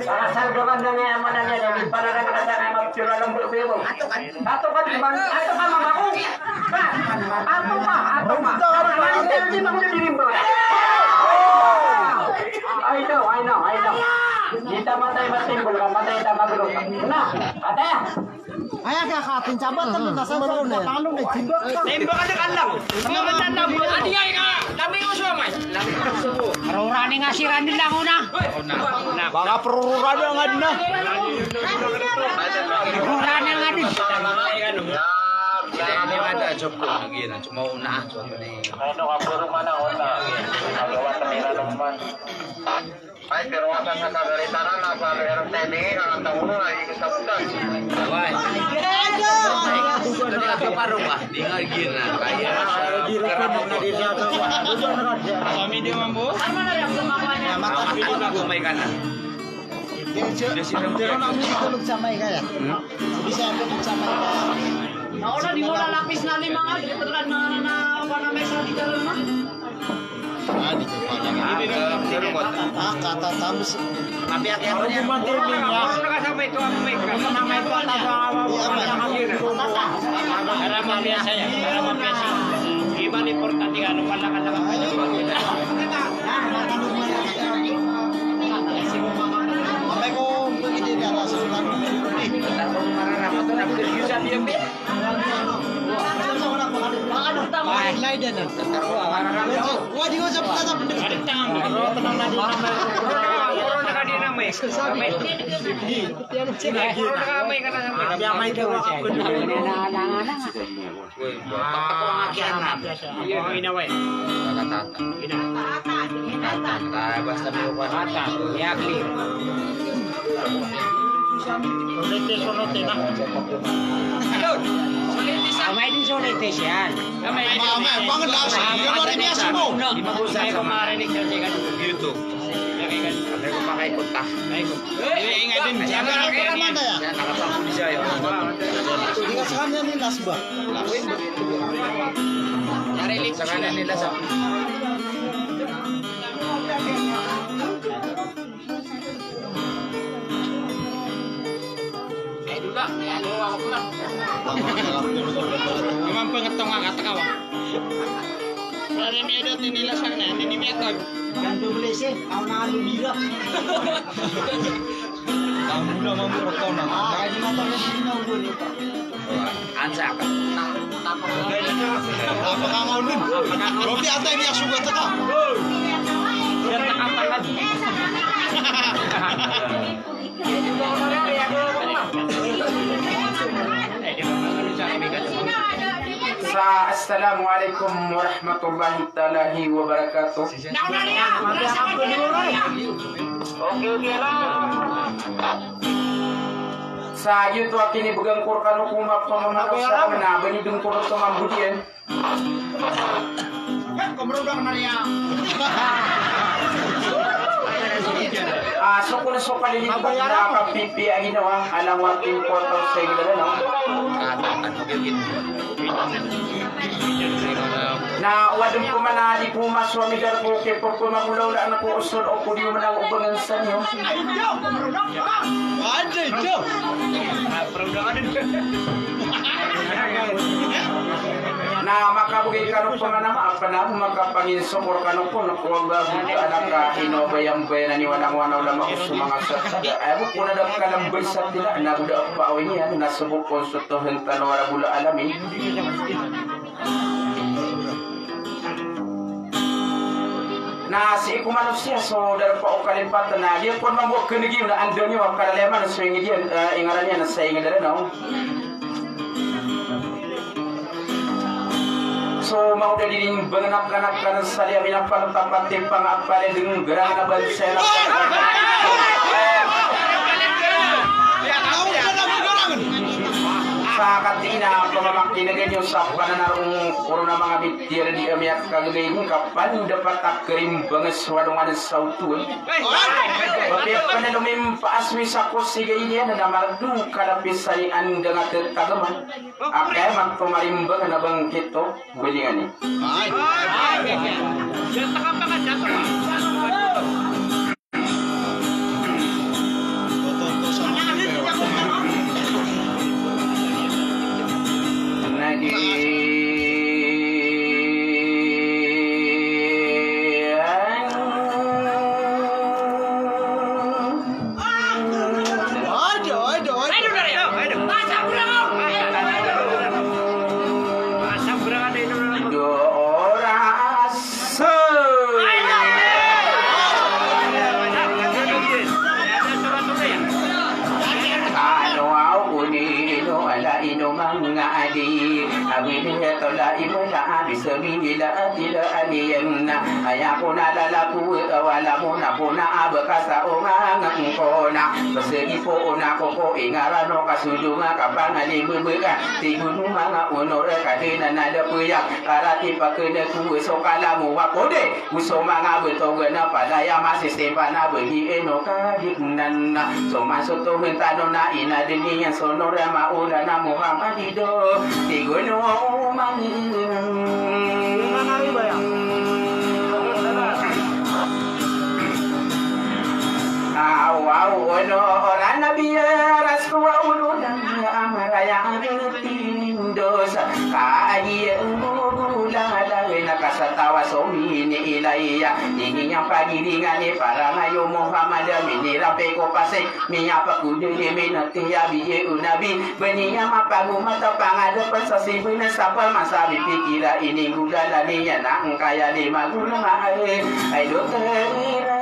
Asal ka man na nga, mana nga, di panagan ka sa nga magtiro a lambot ko iyo. Ato ka, ato ka, di man, ato ka, mama ko. Ato ka, ato ka. Ato ka, ato ka. I know, I know, I know. Di ta matay matimbol, ka matay ta magro. Na, ataya. Aya ka katin sabat, talo na sa talo na, talo na, timbak ka. Timbak ka, alang. Ano ba dyan, alang? Adi nga, ika, lami ko sa may. Lami ko sa may. Rorani nga si Randy lang una. Baka prururado nga dun na. Rurani nga dun. Hindi, hindi, wala, joke ko, nag-iyan, cuma una, cuma una. Ano ka, puro man ako na. Magawa kami na naman. Ay, pero wala ka sa balita na, nasa R T M, ang tawag mo, ay, ikot sa butas. Why? Ano ka, paro ba? Di nga, gina, kaya na sa, kaya na sa, kami di man po. Kami di ba kumay ka na? Pero na, hindi ko magsamay kaya. Hmm? Bisa ako magsamay kaya. Nauna, di mo lalapis na lima nga, di ka talaga na, na, na, na, may sa di ka rin, no? Ah, di ko pa lang. Ah, pero what? Ah, katatapos. Mabiyak yan. Ako, kumantirmin niya. Ano ka sa may tuwa, may ka? Ano na may tuwa, tama, tama, tama. Para mabiyak saya, para mabiyak saya. Iba ni importante ka, ano pala ka, ano pala ka. Ay, ko, hindi na, nasa lang. Ay, Basta may upa. Ata, yakli. Solete, solete na. Amay din solete siya. Amay, amay, bangon lang siya. Di ba ko marinig sa YouTube? Amay ko makaikot ka. Ay, ko. Eh, nga din. Siya, nakapagod siya, yun. Hindi ka sa kanya ni Las ba? Las. Sa kanya ni Las, ah. Ay, dula. Ay, ano, ako pala. Naman pangatong ang katakawa. Wala na may edot, ninilasan na, ninimitag. Ganto pala siya, ako na lumira. Ang mula mambo ko na. Ansa ka? Apa ka nga ulun? Kopi atay niya sugat ka. Yan, nakatakad. Sa, assalamu alaikum warahmatullahi taala wabarakatuh. Sa giyoto a kinibegan ko rekano ko mapamamanaw sa mena, ba niyo den ko reto mambodiyan. Ah, so ko na so kalilipatan na kapipiya a ginawa, alang watin ko taw sa inged a Ranaw. Na o aden ko man a di ko masowami ko kipepemamolaolaan ko osod o ko di man a obangen sa niyo. Na makabegay kano ko man a maap na makapanginsokor kano ko na ko Allahu taala ka ino a bayambayanan i wanang wana olama ko so manga sa. Aya bo ko na da kalambay sa tila na go da a paawin iyan na sebok kon so tohen tano a Rabbul Alamin. Na sii ko manosiya so darpa o kalipatan na giya kon mambo a keneg iyo na anda niyo a kalalayaman so inged iyan, eh, ingaran iyan sa inged a Ranaw. So mawda di rin bangenakanak kan sa liya minapaltapat i pangapal den gerang na bansa na. Sa katii na pamamakinegen iyo sa pananarong korona manga mitiyar di ami a kagagay ka pandapat a kerimbang so alongan sa oto. Mapiya pen a lomimpaas mi sa kosiga iyan na mardo kalapisan i andang a tetagaman. Akay magpamarimbang na bangkito, balingan i. Ano aw ko ni ino ala ino manga adi, a bili a tola i mala a bisa bili a tila a niyan na. Aya ko na lalaku a wala mo na ko na a baka sa ongang ko na. Pasagi po o na ko ko ingaran o kasudong a kapangalimbebekan. Tigun o manga onor ka di na nadapeyak. Karati pakenek ko so kalamowa ko di. Oso manga betog na palaya masisimpan a begi ino kadignan na. So masoto hentano na ina deni yan sonor a maola na Muhammad ido. Tigono mangi. Aw, aw, ono, ora nabiya, ras ko wa ulo na amara ya. Tindosa ka agiya ngogolagay na kasatawa so mini ilaya. Ini yang pagiringan ni parang ayo Muhammad mini rape ko pasay. Miya pakudiri minati ya biye unabi. Bani ya mapagumat a pangadapan sa sibin sa pamasabi pikira ini gulala niya na angkaya di magulang ay. Ay do tira.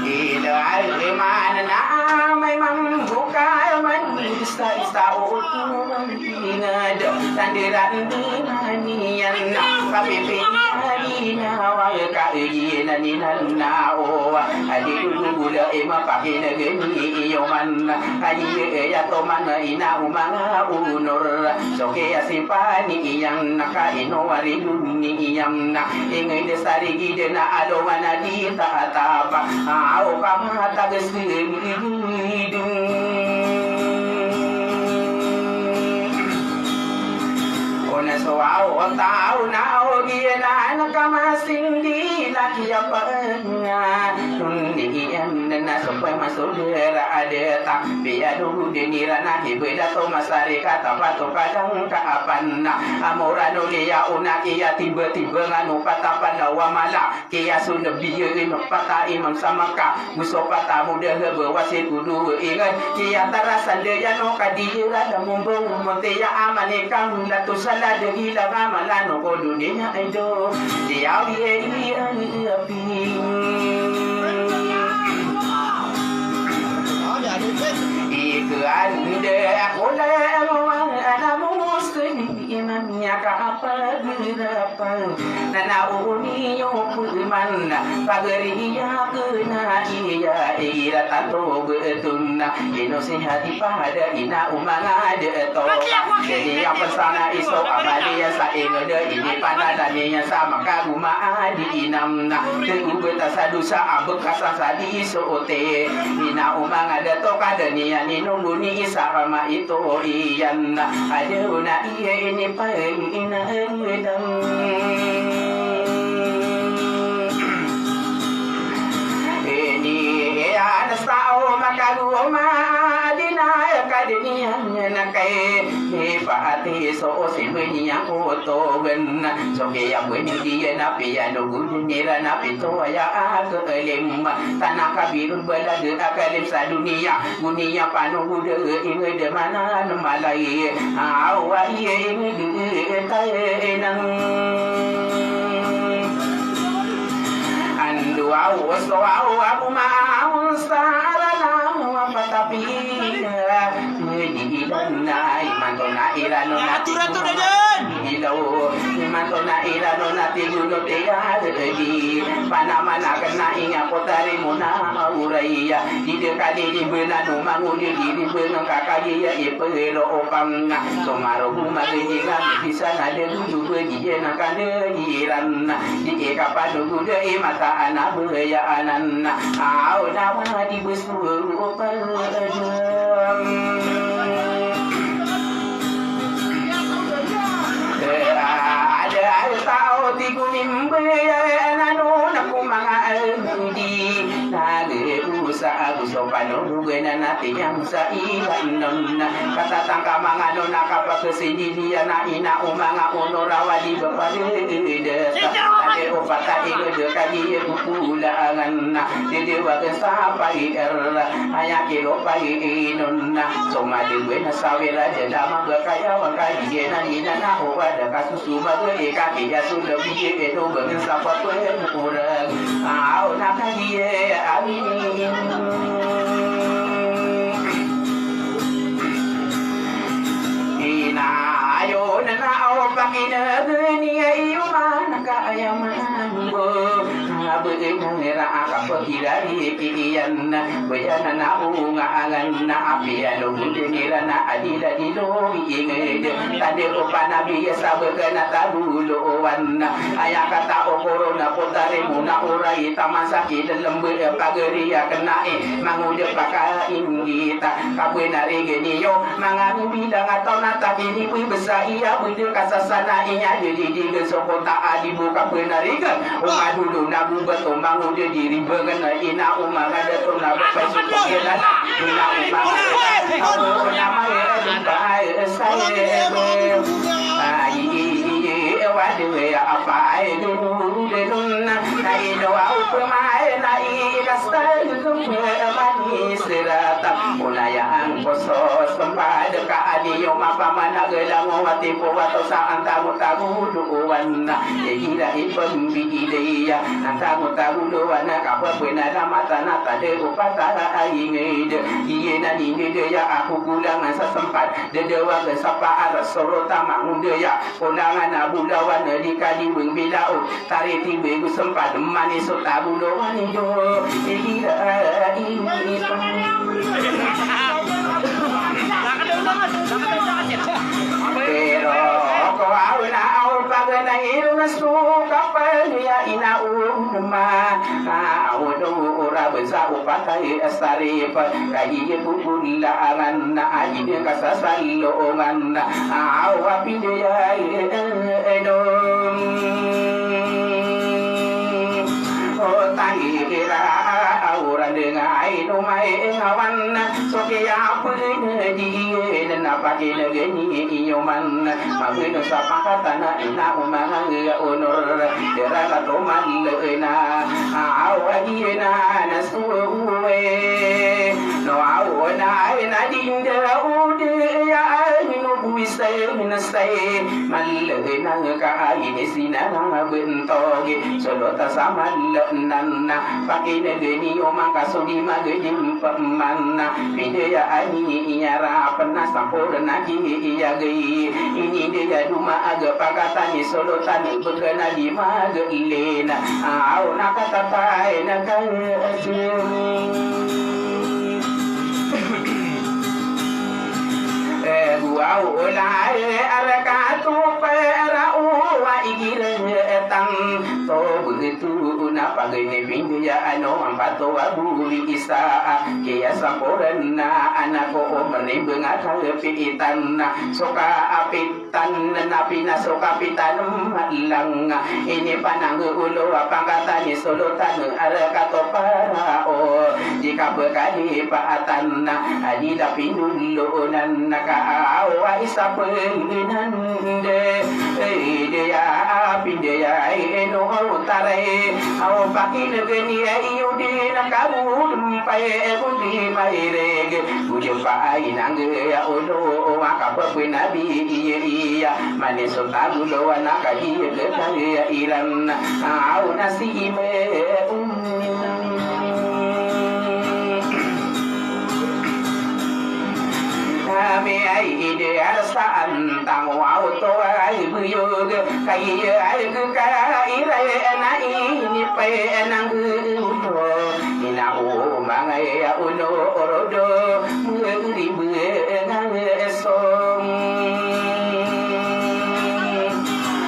Ila al-iman na may mambuka man isa-isa o tulungan inged. Tandiran di na niyan na kapipin na di na wal ka iyan na ninan na o. Adi gugula ima pakinagin iyo man. Adi iya to man ina umanga unor. So kaya simpani iyan na kaino wari duni iyan na. Inged sa rigid na alongan a di taatapa. Aw ka matag sa rigid. Ona so aw o taw na aw giya na anak Kamasindi na kiyapanga, kundi iyan na so pamasold a data. Piyalogod iran a kibla to masarikat a pato kadang kaapan na. Amorano liyaw na kiyatibatibangan o patapan a wamala. Kiyasold a biya i mapata imam sa Makkah. Go so pata mo dahab a wasi ko dowa ingd. Kiyatarasan da iyan o kadiran a mombaw o montiya a manikang lato sa lada gila ka malano ko doniya ido. Siyaw iyan a api. Ikanda ko la mo ana mo seni. Iman iyan ka apa gera pa. Na na o niyo ko iman na pagari iyan ka na iya ira tanto beton na ino si hati pahada ina o manga de to. Jadi apa sana iso amali iyan sa ingd ini panada niyan sa makaguma adi inam na. Te ubeta sa dosa abek ka sa sa di iso ote. Ina o manga de to kada niyan ino guni isa kama ito iyan na. Ado na Iya ini paeng ina engedang. Ini iya nasa o makagoma adina kadeniyan na kai. Di paati so o si beniyan ko togen. So kaya beni diya na piya no gudin nira na pito aya akelim. Tanaka birun balad akelim sa duniya. Guniya pano guda inged manan malai. Awa iye inged taenang. Ando awo so awo abu maawon sa arana wa patapi. Ngedi ilan na imanto na irano na aturan to dadan. Ilaw, imanto na irano na tigulo tiya di. Panamana kena inga kotari mona auraya. Di de kadi di bena no manguli di di bena kakagi ya ipero opam na. Somaro bumagi di kami bisa na de gudu bagi na kadi iran na. Di ikapado guda imata ana baya anan na. Aw na wadi besu opam. Ada, ada tao di gunimbe, ya, nano, na ko manga, eh, di, na, de, usa, agu, so, pano, ruge, na, na, tiyam, sa, ilan, non, na, katatangka, manga, non, na, kapakesindi, di, ya, na, ina, o, manga, ono, rawa, di, bapa, de, de, de, sa, ade, o, pata, ilo, de, kagi, ye, kukulangan, na, de, de, wagen, sa, pa, i, er, aya, kilo, pa, i, inon, na, so, ma, de, gwe, na, sa, wira, de, dama, baka, ya, wangka, di, ye, na, di, na, na, o, wa, de, kasu, Sumag ika kiya so labi ito bang sa patwen orang. Aw na kagiye amin. Ina ayo na na aw pakina gani ayo man ka ayaman bo. Abe ina nira aka pakira ipi iyan. Baya na na unga angan na apiya no gunde nira na adila dilo inged. Tade o panabi ya sabek na tabulo wan na. Aya kata o korona potare muna oray taman sa kidelembe pagari ya kena e. Mangode paka ingita. Kapwe na regeni yo. Manga mibida nga tona takini pwe besa iya. Bede kasasana inya dede dede sokota adibo kapwe na regen. Omadodo na bubat o mangode di ribengen ina o manga dato na bapay so paggelana ina o manga dato na manga dato. Ai, ai, ai, wadi we apa ai dunu denun na ino au pemain ai kastai kumani serata. Unaya angkoso sempa deka ani yo mapamana gelango wati po wato sa antamu tamu duwan. Igira ipembi ideya antamu tamu duwan na kapepena na mata na tade upata ainged. Iye na ningede ya aku kulangan sa sempat dedewa ge sapa aras sorota mangundaya. Konangan a bolawan di kaliwing bilaon, tariti bego sempad manis o tabolowan ido. Igira ini. Pero ko aw na aw pagana iro na suka pa ya ina uma. Aw do ora beza upatay asarip. Kaiye bubula angan na aji de kasasalo angan na. Awa pide ya, eh, eh, eh, dong. Nga ay no may ngawan so kiyapagana di na pakinagani iyo man. Mabino sa pangkatan na ina o manga onor. Dara ka tomal na awa di na na suwe. No awa na ay na di nda o di ya ay no buwisay na say. Mal na ka ay ni sinana bentog. Solo ta sa mal na na. Pakinegeni o mangkasodi magedi peman na. Pindaya ani iyara pena sampor na ki iyagay. Ini daya duma aga pakatani solotan bekena di magelina. Aw nakatatay na kayasini. Ego aw olay ara katopa ara owa igiretan. To begitu na pagene pindaya ano ambato abu isa. Kiyasapor na anak o menimbang akal pitan na soka apitan na pinasoka pitan malang. Ini panang ulo apangkatan isolotan ara katopa o. Di ka pekalipaatan na adi da pinuloonan na ka awa isa penginan de. Ede ya apin de ya eno taray. Aw pakinegeni iyo di na kabudem pay ebundi maireg. Bujo pa ay nangge ya olo wa kapepenabi iya iya. Mane so tagulo wa na kagiye kekaya iran. Aw nasi ime um. Ami ay ide arsa antang wa oto ay buyog. Kayi ay kekaya iray na ini pay nangge uto. Ina o mangay ya uno orodo. Mengeri bengang esong.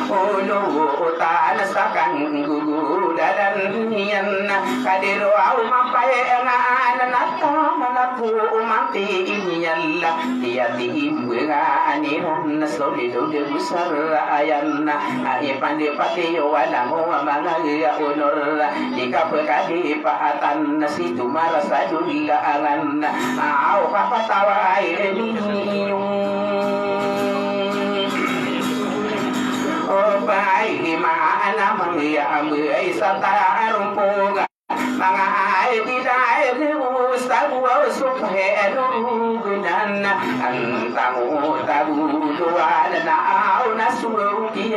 Olo otan sakan gugu dadan niyan. Kadero aw mampay nga anan ato manaku umanti inyalla. Tiya tiim benga aniran solido de busar ayan. Ai pande pati yo wala mo mangaya onor. Di ka pekalipaatan na si tumara sa dulaangan. Aw kapatawa ay riniyong. O pay di maana mangya ambi ay sa taarumpoga. Manga ay di da ay di usta buwa supaya eno gunan. Antang o tagulo wala na aw na suruki.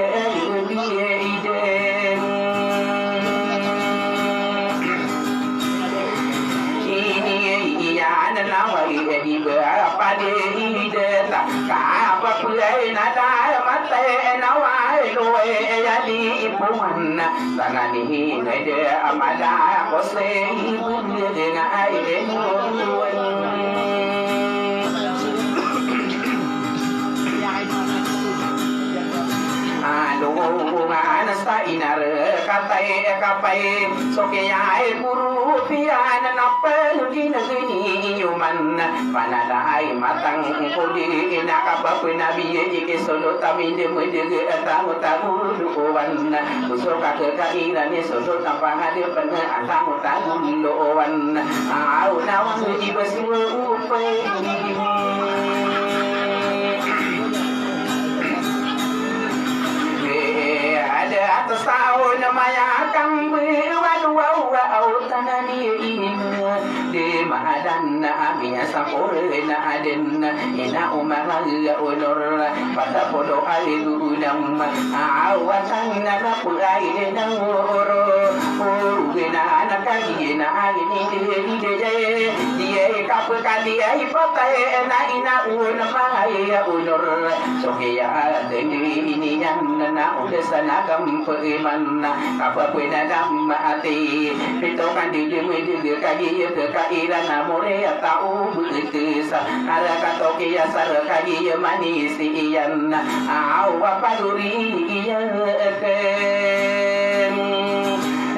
Ini iyan na way di ba pade ideta. Kapapulay na da matay na way loy ya di ipuman. Tanani na da amala ko se ibu nga ay. Ano nga na sa inar katay kapay. So kiyay guru piyan na pagin gini iyoman. Panalaay matang kodi na kapapenabi iki solo taminde medege tamu tamu duwan. Uso kakekairan ni solo tampangade pene atamu tamu lowan. Aw nawang di basuwa upay. Ada atas aw na maya kang be waduwa aw tanani ina. Di maadan na ami asapore na aden ina umaraga onor. Patapodo ay gunam awatan na rapu ay nang oro. Oro gina na kagi na ay ni de di de. Di ay kapekali ay patay na ina unam ay onor. So kaya aden ini yan na udesan agam paiman na kapapena dam ati. Pito kandi di midi kagi kairan na more atau betes. Ara katoki asar kagi manisi iyan. Awa paduri iyan.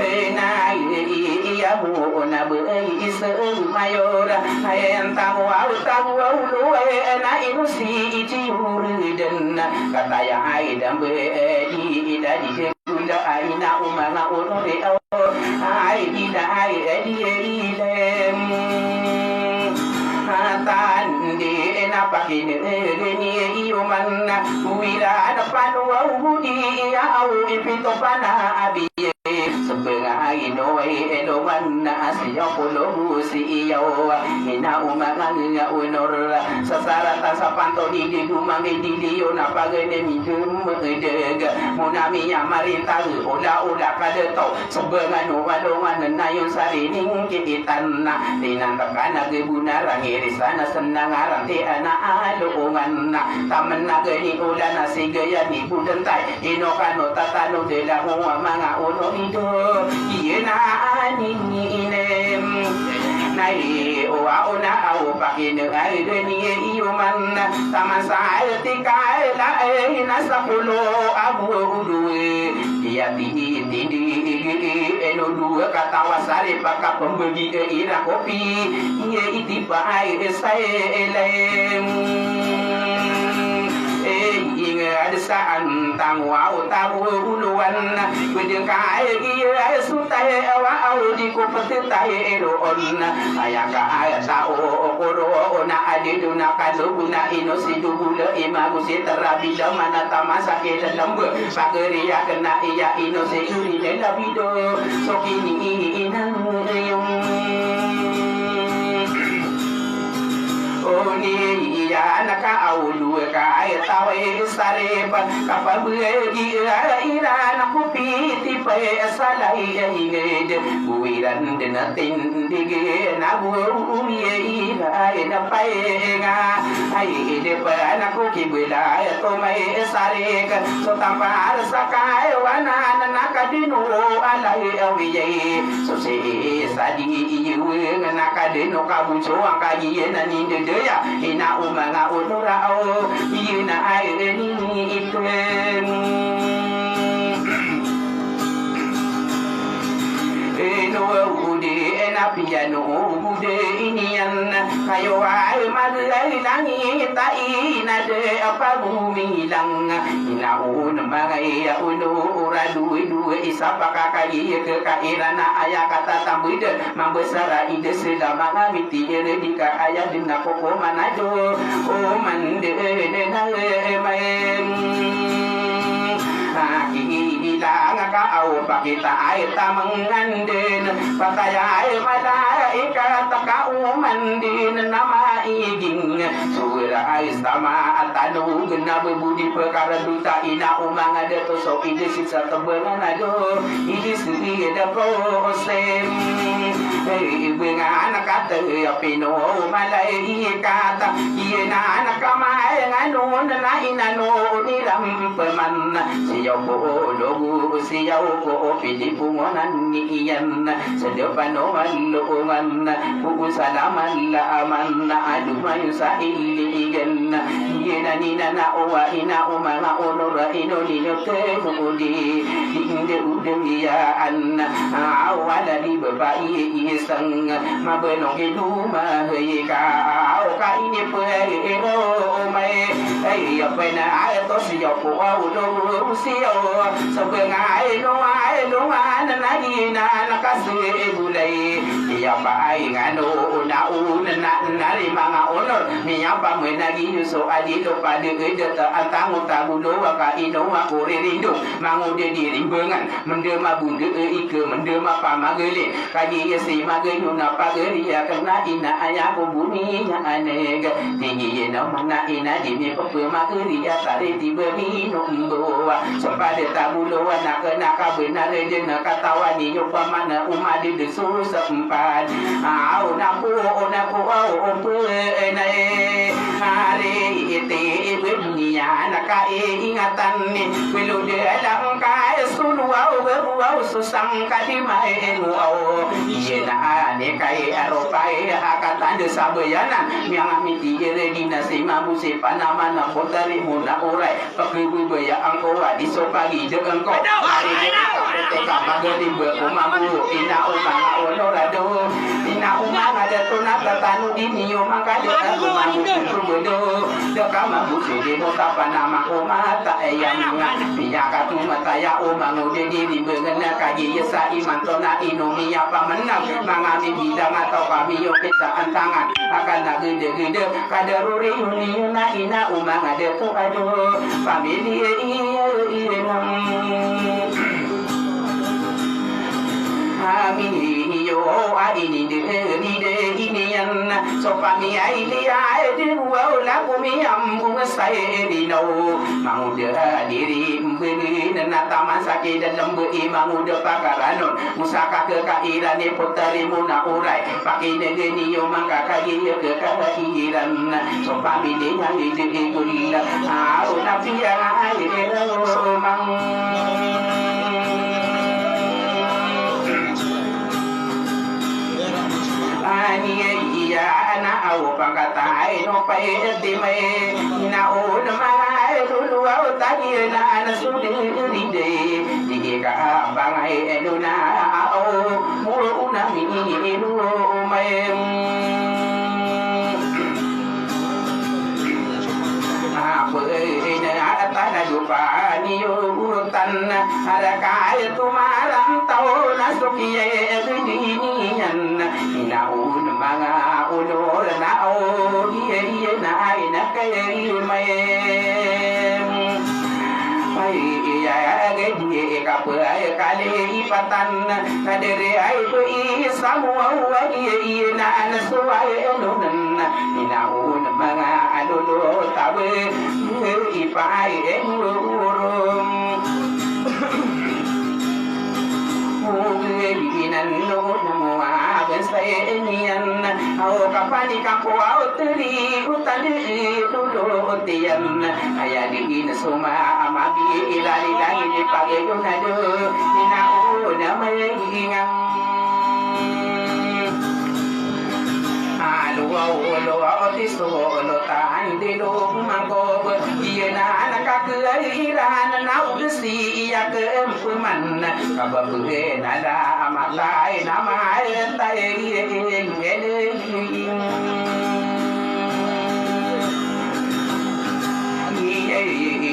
Ena iya mu na be isa mayora. Ayan tamu aw tamu aw lo ena inusi iti uridan. Kataya ay dambe di idadi. Unda ay na umanga onore aw. Ay dida ay di ay di. Ino, ino, ino, iyo man, wira na pano wa ubudi iya aw ipito pana abi. Sabanga ino wa i ino man na asi ya kolobu si iya wa ina umanga nga unor. Sasaratan sa panto di di dumang di di yo na pagane mi dum deg. Muna mi ya marintag ola ola kadato. Sabanga no walongan na yon sarining kikitan na. Tinantakan a gabuna rang irisan a senang a rang ti ana a loongan na. Taman a gani olan a sigaya ni budentay. Ino kano tatano dela mo a manga ono ido. Iyan a anini inem. Nai o a ona a o pakine a gani iyo man. Taman sa a tika ela e na sa kolo a buo udo e. Iya ti, ti, ti, ino duwa katawa sari paka pembagi e ira kopi. Iya iti pa ai e sa e elaem. E, inga ada saan tango a o tago ulowan. Pwede ka e iya e suta e awa a o di ko peteta e eroon. Aya ka aya sa o okoro ona adi duna kalogo na ino si dugula imago si terabila mana tamasa ke lelembe. Pagari a kena iya ino si uri lelabido. So kini ini inang iyong. Oni iya na ka awlu ka ay tawe sarip. Kapabagi ira na kupiti pa salay inged. Buwiran den a tindig na buwi ira na paenga. Ay ide pa na kukibela tomay sarik. So tampar sa kaiwanan na kadino alay awiyay. So si sadi iwe na kadino kabuso ang kagiyan na nindedaya. Ina umanga unura o ina ay nini iten. Ino udi ena piyano ude iniyan. Kayo ay magay langit ay inade apa gumilang. Inaon mangay uno ora duwe-duwe isa pakakay ke kairana aya katatambid. Mambesara ide sila mangamiti ere di ka aya di na kokomanado. O mande ene na emaen. Aki ilang ka aw pakita ay tamang anden. Patay ay malaikat ka umandin na maiging. Suwira ay sama at tanug na bebudi pekaraduta ina umangada to so ide sisa tebengan ado. Ide sisa ida ko osem. Ibengan kata pino malaikat. Iyan anak kamay nganon na inano niram peman. Siyaw ko logo siyaw ko pidi pungonan ni iyan. Sedepan o malongan. Puusalaman la aman na adumayo sa iligan. Iyan a nina na owa ina umanga onora ino nino temudi. Di inde udeng iyaan. Awala di babai isang. Mabenong iduma hei ka. Aw ka ini pwede ino umay. Ay, iya pwede na ato siyaw ko aw lo siyaw. Sabang ay lo ay lo na na ina na kasi gulay. Iya pa ay ngano una una na nari manga onor. Miyapa menagi yuso adi lo pade edeta antango tagulo waka ino wako ririndo. Mangude di rimbengan. Mende mabunde e ike mende mapamagele. Kagiya si magayo na pagari a kena ina aya ko buni na aneg. Tinggi ino mana ina di mi pepe magari a tari di beri no mbowa. Sempade tagulo wana kena kabenar de na katawan iyo pamana umadi de susempad. Aw naku, naku, aw, aw, pe, na e. Ari iti ibe dunia na ka e ingatan ni. Pelo de alam ka e sulu aw, beru aw, susang ka di ma e enu aw. Iye na ane ka e aropa e akatan de sabayanan. Miyang miti ere di na si mabu si panama na kotari mo na oray. Pagkibibaya angko a di so pagide angko. Ari di ka pete ka magari be ko mabu. Ina o manga onor ado. Ina o manga dato na tatano di niyo manga de ako mabu. Kukubedo. De ka mabu si di mo ta Panama ko mata aya manga miyakatomataya o manga o didi rimbangan na kagiya sa imanto na ino miyapamana manga mibidang a taw ka miyokit sa antangan a kanagdagda ka darori niyo na ina o manga dato a do pamiliya iya iya nam. Ami iyo a inididid iniyan so pamiyay liya di ruwa o lago miyambong sa irinaw mangoda diri mbenen na taman sa kidalem i mangoda pakaranon mo sa kakekairan i potari mo na oray. Pakinegen iyo mangkakagiya kekairan so pamiliya di igol a o na piya nga ay ira o mang. Ani iya ana aw pangkatay no pay di may na o na mangay lulu aw tagi na ana sudiri di di ka bangay eno na aw mo na mi eno may. Apo ina atan a dopa niyo urutan a rakay tumaran taw na so kiya e biniyan ina on manga onor na o iya iya na ay na kay may. Ay iya agay di kapay kalipatan na diri ay po isa mo aw ay iya iya na ana so ay eno na Inaon manga alolo tawe ipaay engurum. Ugi inan no namo aben sa eniyan. Aw kapani kapo aw teri utadi lolo tiyan. Aya di in suma amagi ilali lagi di pagayon ado. Inaon manga ingang. Alo aw olo aw tiso olo tan dilo mangkob. Iya na anak ak iran na udesi iya kempeman. Kababegen ala amatay na maentay iya ing eleng. Iya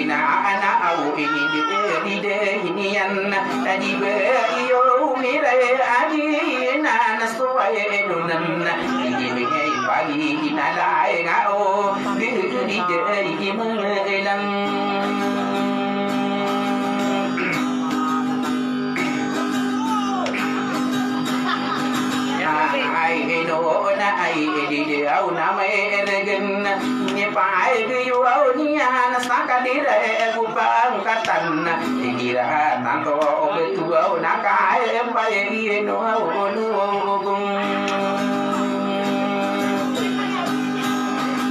ina ana aw ini di di de iniyan. Tadi ba iyo mira adi na na so ay edonan. Ini mi ay pagi inalay nga o di di de di mengelang. Ay ino na ay di di aw na may eregen. Nipaay giyo aw niyan sa kadira e ego pangkatan. Igira tanto o betuwa o nakae empay iyeno aw o nuwogong.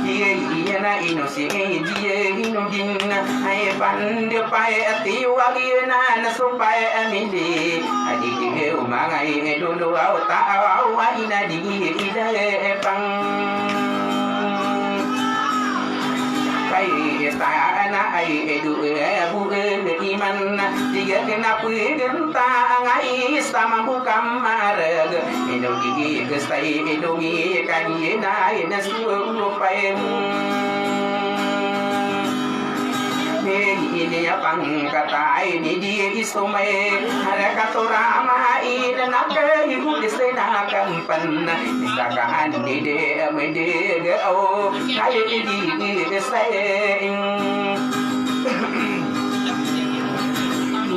Iye iye na ino si iye ino gin. Ay pande pay ati wagi na na supay amili. Adi di umangay dolo aw ta aw aw ina di ida e pang. Kay ista ana ay edu e abu e iman. Tiga kena pwede ta angay ista mambu kamarag. Ino di kestay ino mi kagi na ina surupaim. Ini a pangkatay ni di isomay ara katorama ina na kay hudis na kampan. Saka andi de mede gao kay di isay.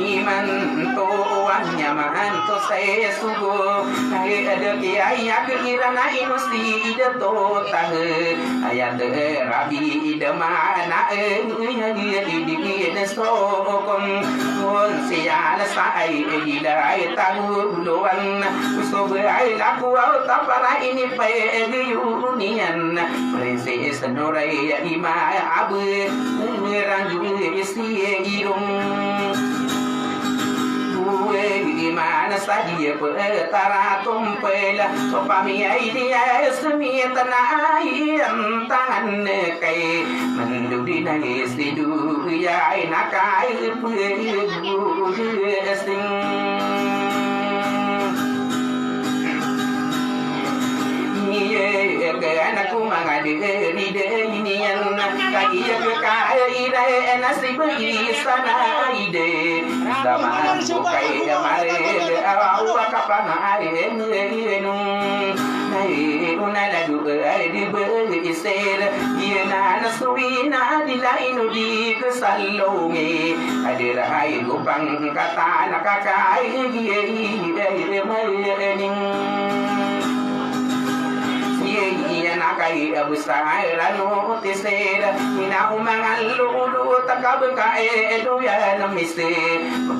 Imanto wanya manto say sugo kay ada kiyaya kira na inusi ida to tahe. Ayat e rabi ida mana e iya iya idi ida sokon. Kon siya na sa ay ida ay tahu loan. Sobe ay laku aw tapara ini pay e giyuniyan. Princess Noray ima abe ranju isi e irong. Buwe iman sa diya pe tara tompel. So pamiyay diya sumit na ay antangan kay. Mendodi na isidu iya ay na kay pe. Iye ke anak ko manga de di de iniyan. Kay iya ke kay Ira e na si bagi sana ide. Sama ko kai mare awa kapana ai enu. Nai una na du ai di bagi ser. Iya na na suwi na di lai no di kesalongi. Adira ai gopang kata na kakai iya iya iya mai ening. Iya iya na kai abu sa ai rano Tisir, ina umang alulu takab ka e duyan misi.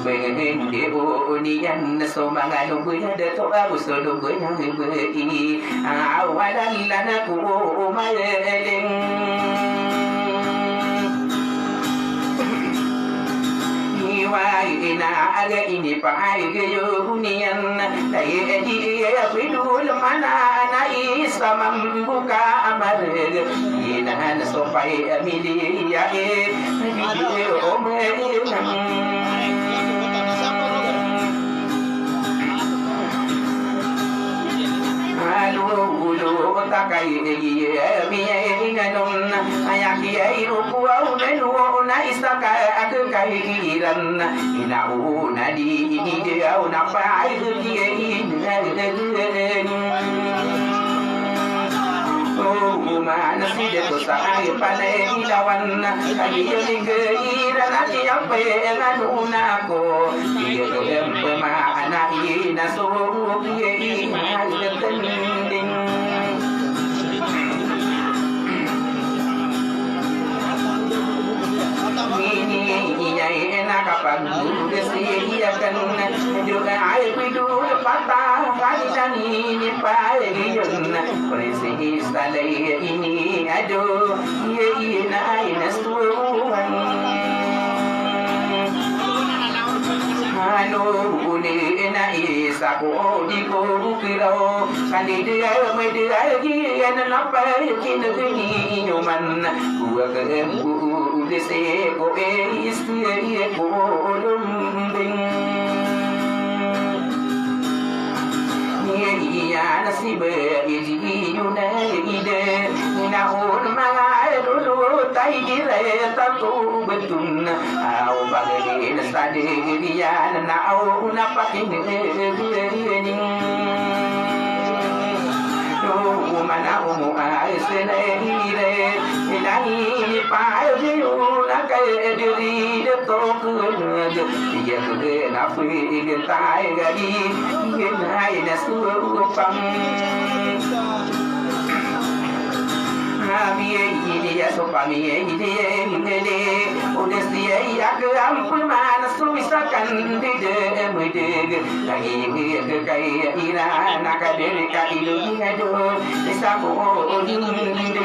Bengin di uniyan so manga lubuya dato abu so lubuya bai. Awalan lana ku umayaling. Iwai ina aga ini pa ai gayo uniyan. Dai edi iya pidul mana na isa mambuka amar. Ina na so pai amili ya e. Edi o me ina. Alu ulu takai iya miya inganon. Ayaki ai ruku au menu na isa ka aga kai iran. Ina una di ini dia una pa ai dia ini. Uma na si dato sa ai panai ilawan. Adi ini ke iran ati apa nganu na ko. Iya to em pemaana ina so iya ina tending. Ini iya ina kapag guru si iya kan doa ai pidu patah kali dan ini pa iyon. Prinsip salai ini ado iya ina ina suwan. Ano uli na isa ko di ko kiro. Sandi dia media iya na pa kinagini inuman. Kuwa ka em ku uli se ko e isi ko lumbing. Iya iya na si ba iji iyuna ide. Ina un manga lulu tai dire tatu betun. Au bagay na sa diriyan na au na pakin diriyan. Umana umu ay sene ire. Ilahi ni pa iyuna kay diri de tokun. Iya kena pwede tayo gadi. Iya na ina surupan. Ami iya iya so pami iya iya ngede. Udah siya iya ke ampun mana suwi sakan dede medege. Lagi iya ke kay ira na kadere ka ilo iya do. Isa ko dinding.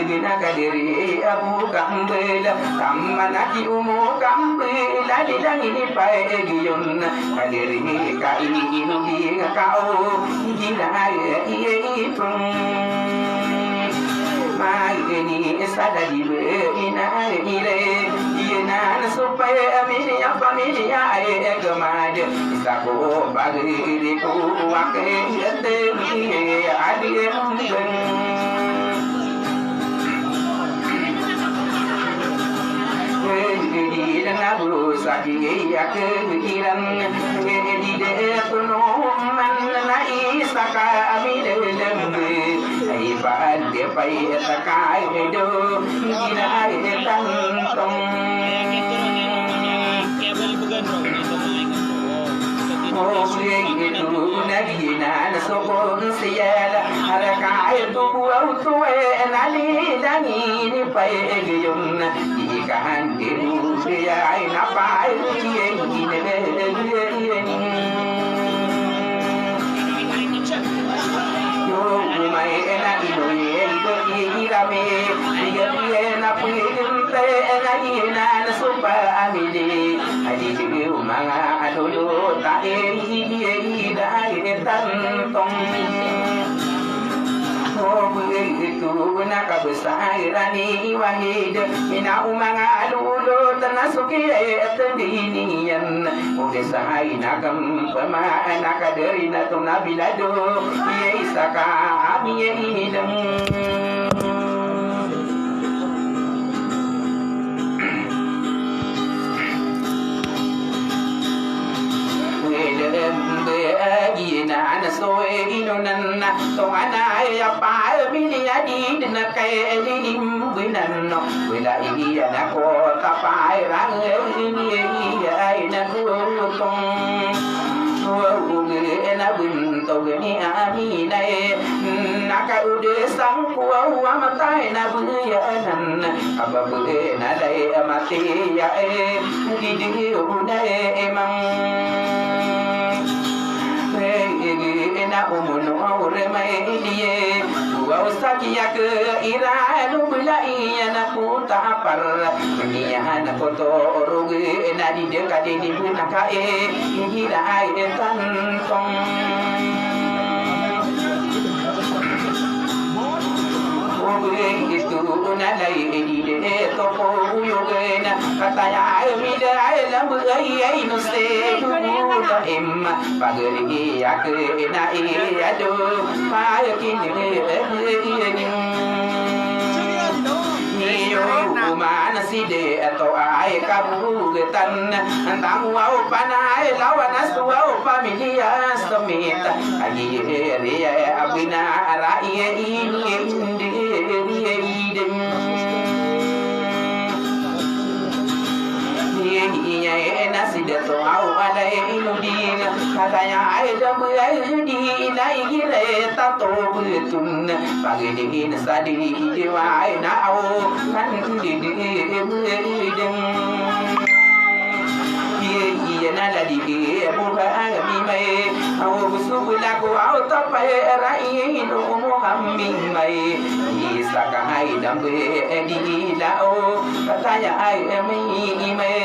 Gina kadiri abu kambela, kamana ki umu kambela, di dang ini pae giyon. Kadiri ka ini inu ginga kao, gina aye iye ipung. Mai ini sada di be ina aye ile, iye na na supaye amini apa mini aye kemade. Sako bagiri ko wake iyate iye adiye mungkin. Gidi na buru saki iyake iran. Gidi de kono man na isaka amile lembe. Ay pa de pa isaka ay do. Gina ay tantong. O biyay itu na gina na sokon siyada. Araka itu buaw tuwe na lidang ini pa iyon. Di ka handi biyay na pa iyon. Yo umay na ino iye ido irame. Iya iye na pwede Te ena ina na sopa amidi. Adi di manga adolo ta e ida e tantong. Ito na kabesar iran i Wahid, ina o manga lolot na so kiyaitindi niyan. O di sa ina kempema na kadari na to na bilado, iya isa ka ami iya idang. Welem be agi na na so e ino nan na to ana ya pa bili adi na kay lilim binan no. Wela iya na ko tapa rang ini iya na ko tong. Wa ugi na bin to gani ami na e na ka ude sang ko wa mata na buya nan. Aba be na dai mati ya e, gidi una e emang. Egi na umuno ore mai diye, wa usaki ya ke ira lubla iya na kuta apar. Niya na koto orugi na di de ka di di na ka e, egi da ai tantong. Oge itu na lai e di de to ko uyo ge na kataya ai mi de ai lam ai ai no se du la em pagari ya ke na e ya do pa ya ki ni e e ni. Iyo mana si de to ai ka bu ge tan tang wa o pa na ai lawa na su wa o pa mi di ya. Samit agi riya abina ara iye ini indi riya idem. Iya ena sidato au alai inudin kataya ai dabu ai di ina igire tato butun pagidin sadi idiwa ina au kan di di idem. Iye, iye na ladi iye buka agami mai. Awo busu bula ko awo tapai rai ino mo kami mai. Isa ka ai dambe di lao kataya ai mai mai.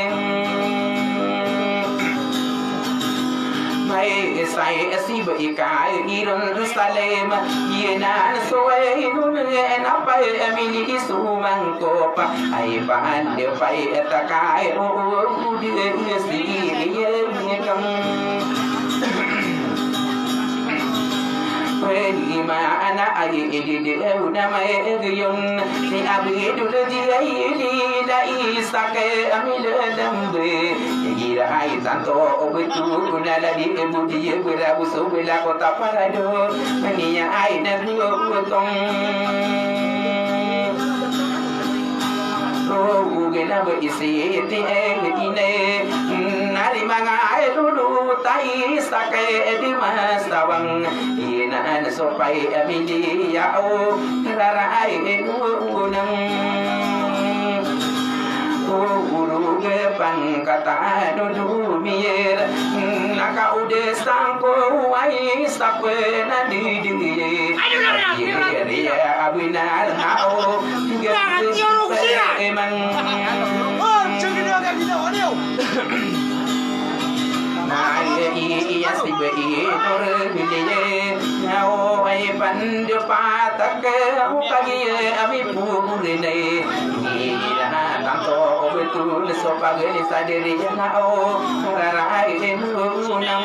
Mai sai siba ika iron Jerusalem. Iye na so ai nun na pai amili di sumang kopa. Ai pande pai takai o o di si iye kam. Weni ma ana ai idi di una mai giyon ni abi dul di ai di da isa ke amile dambe. Gira ai tanto o betu na ladi ebu di ebera buso bela kota parado. Mania ai na biyo utong. Rugen a ba isi ti e ine. Nari manga e lulu tai sake di masawang. Ina na sopai amili ya o rara ai e unang. Uru ge pangkata do dumier. Naka ude sangko ai sape na di di. Ayo, ayo, ayo, ayo, ayo. Abinar na o. Emang. Oh, jadi dia agak gila, ayo. Na iya sibe i nore bile. Na o ai pande patak o kagi ami pure nai. Ina tanto betul so pageni sadiri na o rara ai enunam.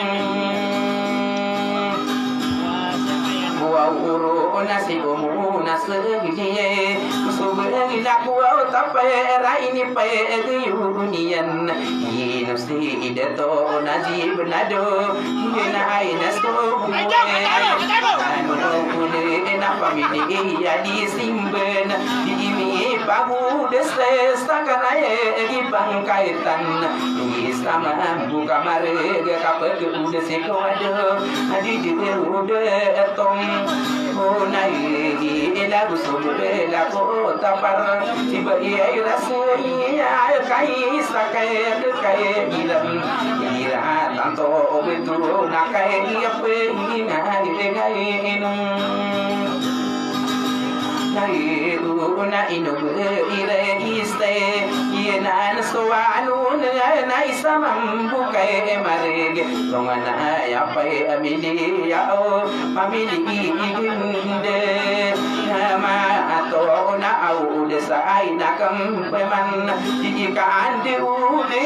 Wa uru na si umu na segiye. Subegi na kuwa tapai rai ni pai egi uniyan. Ino si ideto na ji benado. Ina ai na so. Anu kune na pamini iya di simben. Di imi pagu dese sakaraye egi pangkaitan. Isama buka mare ga kapet ude siko ado. Adi di ude etom. Unai ila busum ila ko tapar. Tiba iya irase iya kai sakai kai ilam. Ira tanto betu na kai iya pe ina ire gai inum. Ay, o, na ino ba iray ista, iyan na so ano na, na isa mambo kay mareg. Tongan aya pay a mili, ya o, mamili i gende. Na ma ato na aw o desa ay na kempeman. Di ikandi o de,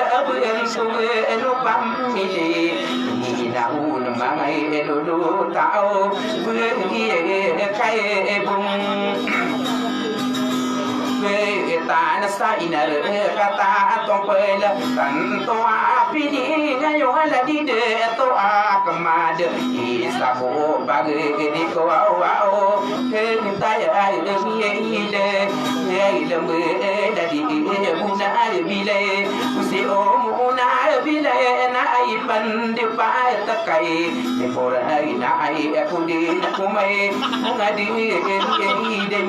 aben so de, ano pamili. Ina o na mangay lolo tao. Bwe iye kay bong. Bwe tana sa inar kata atong pela tanto a pili ngayo ala di de to a kemad. Isa ko pag di ko aw aw. Kentaya iye ile. Iye ile mbe dadi iye buna bile. Usi o muna bile na ay pande pa Kay, ni pora ay na ay, ako di na kumay, ang adi, eh, eh, eh, eh, den.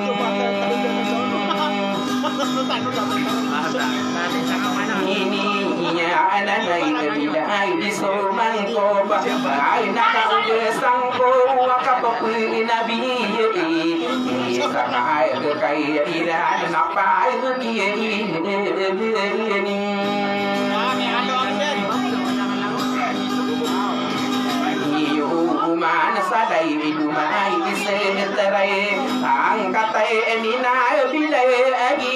Ini, iya, anan ay, eh, bila ay, di so mangko ba, ay, nakauda sangko, wakapapi, nabi, eh, eh, eh, sa kay, kay, ira, na pa, ay, eh, eh, eh, eh, eh, eh. Iyo, uman sa day, iduman ay, isetaray. Angkatay, enina, bilay, agi,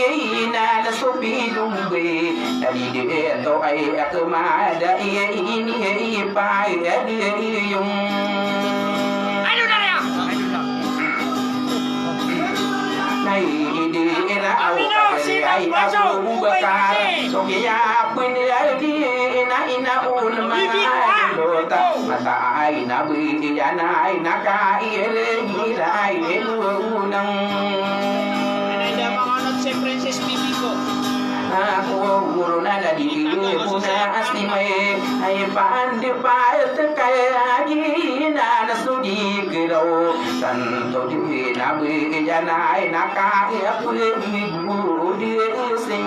ina, na so pilumbe. Adi de to ay, akemada, iya, ini, iya, ipay, adi, iyong. Nay, di ira aw, ay, Abu Bakar. So kiya pwini ay di ina, ina un manga lota. Mata ay na bwi iyana ay na ka ire ira ay unang. Ako guru na na di ire una astimay. Ay pande pa ete kay agi na na so di kiraw. Tanto di na bwi iyana ay na ka iya pwini budi sing.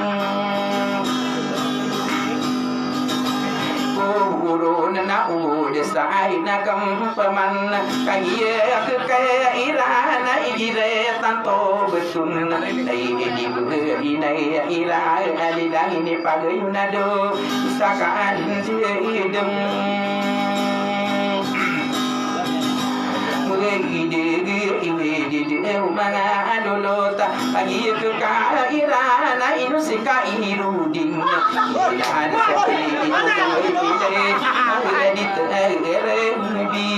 Ko guru na na ude sa ay na kempeman. Kagiya ke kaya ira na igire tanto betun. Ay di bwi ina ira ay alidang ini pagayo na do. Isa ka andi idem. Mulay idege iwe dede o manga lolota. Agi ke ka ira na ino si ka iruding. Ira na so ka iruding. Ira di te ere bi.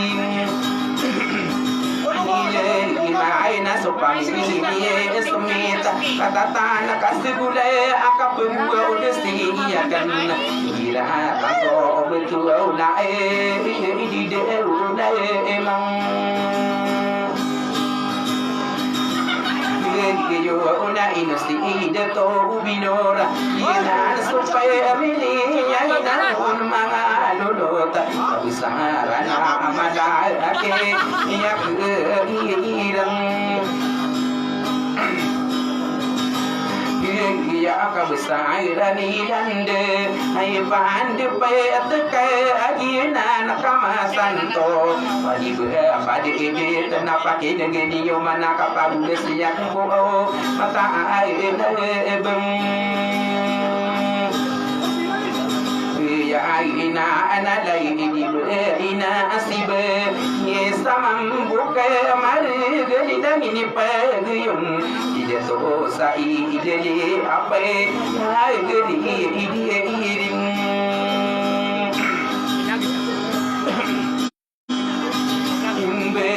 Ira ina so pamili iye esmita. Katatana kasigulay akapembuwa o desi iyakan. Ira tanto o betu o na e di de o na e emang. Iyo na ino si ida to ubinora. Ina so pay amili ya ina un manga lolota. Abisara na amada ake iya ke irang. Iya ka besa ay rani dande, ay pande pay atekay agi na nakamasanto. Padi be padi ede tena paki dege niyo mana kapagules iya kembo o mata ay na ebeng. Iya ay ina ana lay ini be ina asibe. Ni samam buke mari geli dami ni pagiyong. Ida so sa i ideli ape ay geli idi iring. Imbe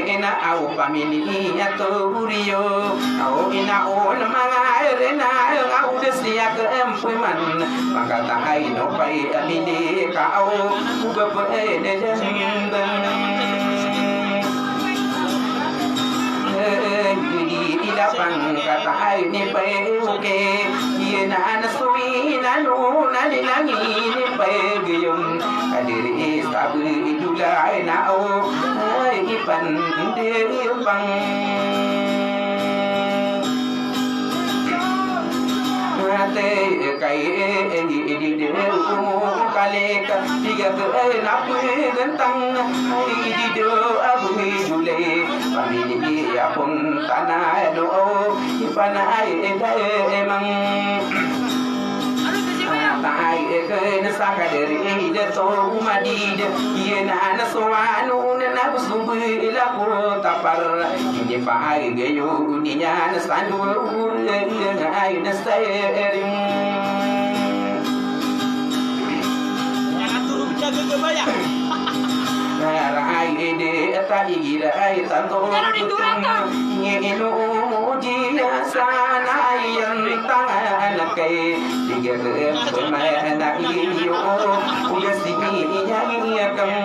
ina aw pamili ato uriyo. Aw ina o lemanga erena aw desi ake empuman. Pangkata ay no pay amili ka aw. Uga pay ene jemben. Ila pangkata ay ni pay uke. Iye na na suwi na no na ni na ni ni pay geyong. Kadiri sabi idula ay na o. Ay ipan de pang. Kay di di di kalek, di ga kena pegentang, di di do abu dulay, pamili akon tanado, ipanay da emang. Tay ken sakaderi da to madid, iyan na so anu na nabsubila ko tapar. Ini pa ay gayo niyan sa ndur ay na sering. Nara ay ide ta igila ay tanto. Ngeno di sana ay ang tangan kay. Tigil pemana iyo, uya sini iya iya kang.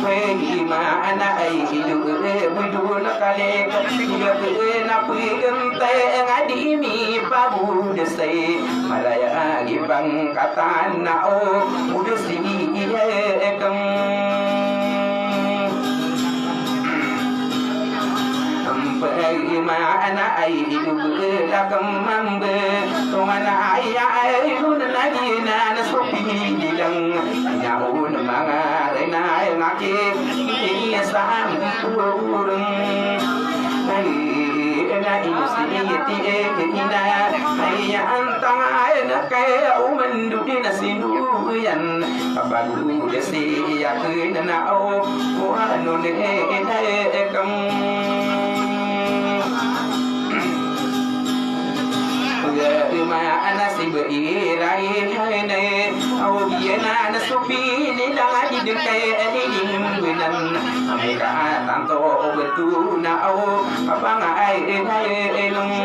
Pwede maana ay idu, eh, budu na kalik, iya pwede na pwede te, ngadi mi pabudesay, maraya agi pangkatan na o, budesay iya kang. Ampe ay maana ay idu, eh, lakam mambe, tongana ay ay, idu na nagi na na sopi dilang. Ina un manga rena ngaki iya sam urung. Nai ina ina sini ti ina. Iya antang ina kaya umandu di na sindu yan. Kapagu desi iya kena na o anu ne ina ekam. Uya ima ana sibe irai hainai. Awo biyana na sopi ni langa di dengkai ni di munggunan. Amika tanto betu na awo apa nga ai ai elong.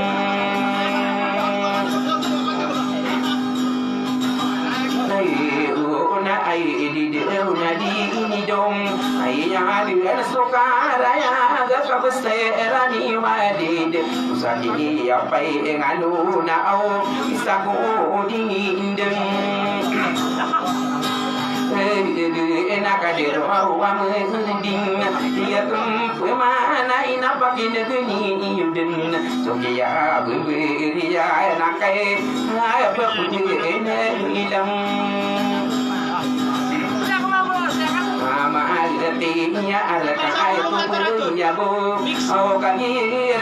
Ai o na ai di de na di ini dong. Ai ya di na soka raya ga kabesera ni wadid. Usadi apai nganu na aw, isa ko dingindeng. Ena kadero aw amending, iya kempemana ina pakinegeni iyuden. Sokiya beberiya ena kai, apa pudi ena ilang. Ama alati nya alaka ay pupulunya bo. Aw kami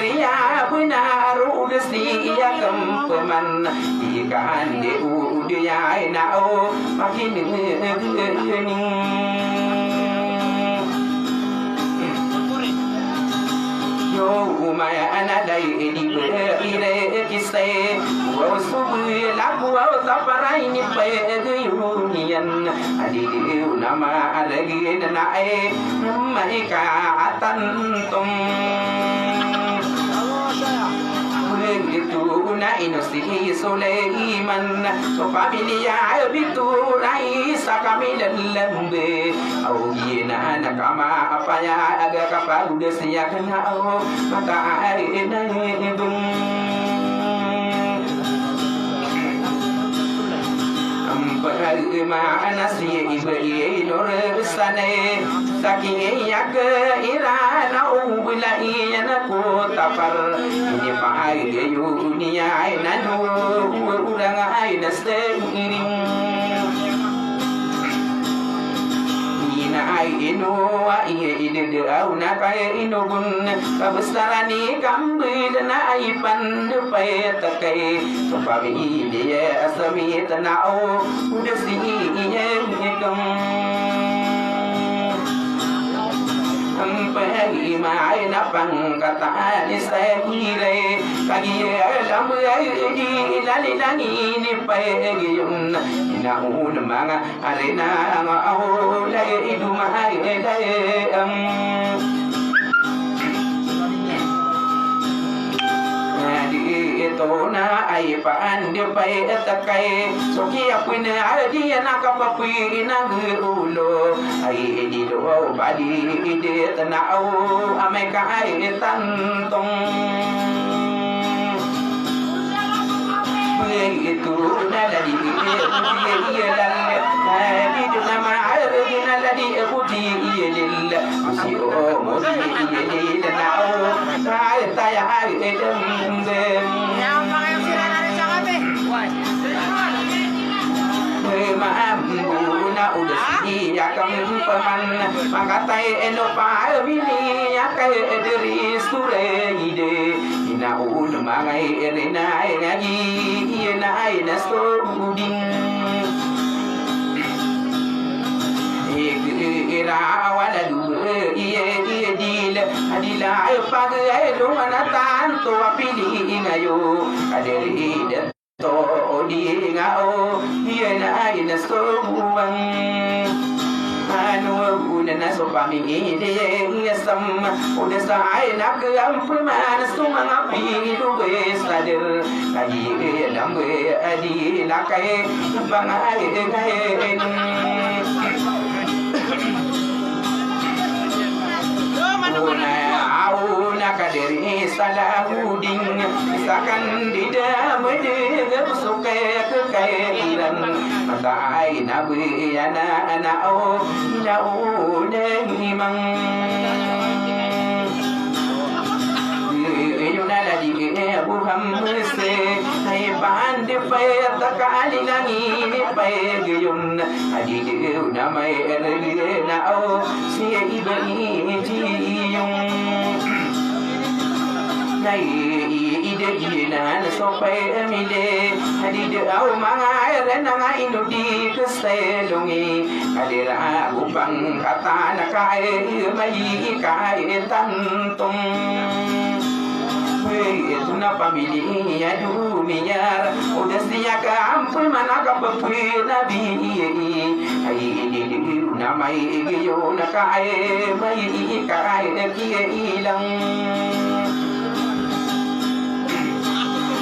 riya benar udes di iya kempeman. Di kaande ude ya ina o pakinegeni. Yo umaya ana dai di be ire kisai. Wa subu laku wa taparai ni pe geyunian. Adi di nama aragi na ai maika atantung. Begitu na ino si Sulaiman, so pamilya bitu rai sa kami lalambe. Aw gina na kama apaya aga kapagudes ya kena aw mata ai na ibung. Ampa ai ma ana si iba iya inor sane. Saki iya ke ira na ubila iya na ko tapar. Ini pa ai gayo niya ai na do urang ai na seiring. Ina ai ino ai ide de au na kai ino gun. Kabesaran i kambed na ai pande pai takai. Pamili asami tana o udes di iya ikam. Ampa ai ma ai na pangkataan i sa irai. Kagiya lambe ai di lalilangi ni pa ai giyun. Ina un manga arena nga aw lai iduma ai lai am. Di ito na ai paan di pai takai. Soki apin ai di na kapapin ang ulo. Ai di do padi di tana aw amay ka ai tantong. Itu na ladi e budi iya lal. Di do nama na ladi e budi iya lil. Si o mo di iya lil na o. Sa taya ai Maambo na o da sii a kampaman, makatay ino pamiliya ka Idris Turaide. Ina o manga irina ina gi ina ina so ding. Ira wala du iye iye dila dila pag ay do mana tanto a pili ngayo. Kadiri da to o di nga o iye na ina so buwan. Ano una na so pamili iye sam o da sa ay na kiyam pman so manga pili do be sadir. Kadi lambe adi lakay banga ay ay. Una aw na kadiri Salahuddin, isa kandida mede so kaya kekaya iran. Mata ay na biyana na o na o na imang. Iyo na ladi Abu Hamse, ay pande paya taka ali langi ni paya gayon. Adi de na may erege na o siya iba i jiyong. Na i ide iye na na so paya mile. Adi de aw manga ere na nga ino di keselongi. Kadira ago pangkatana kae mayi kae tantong. Wey, ito na pamili iya do miyar. O da siya ka ampoy mana ka pepe na bi iye i. Ay ini di na may igiyo na kae mayi kae kiye ilang.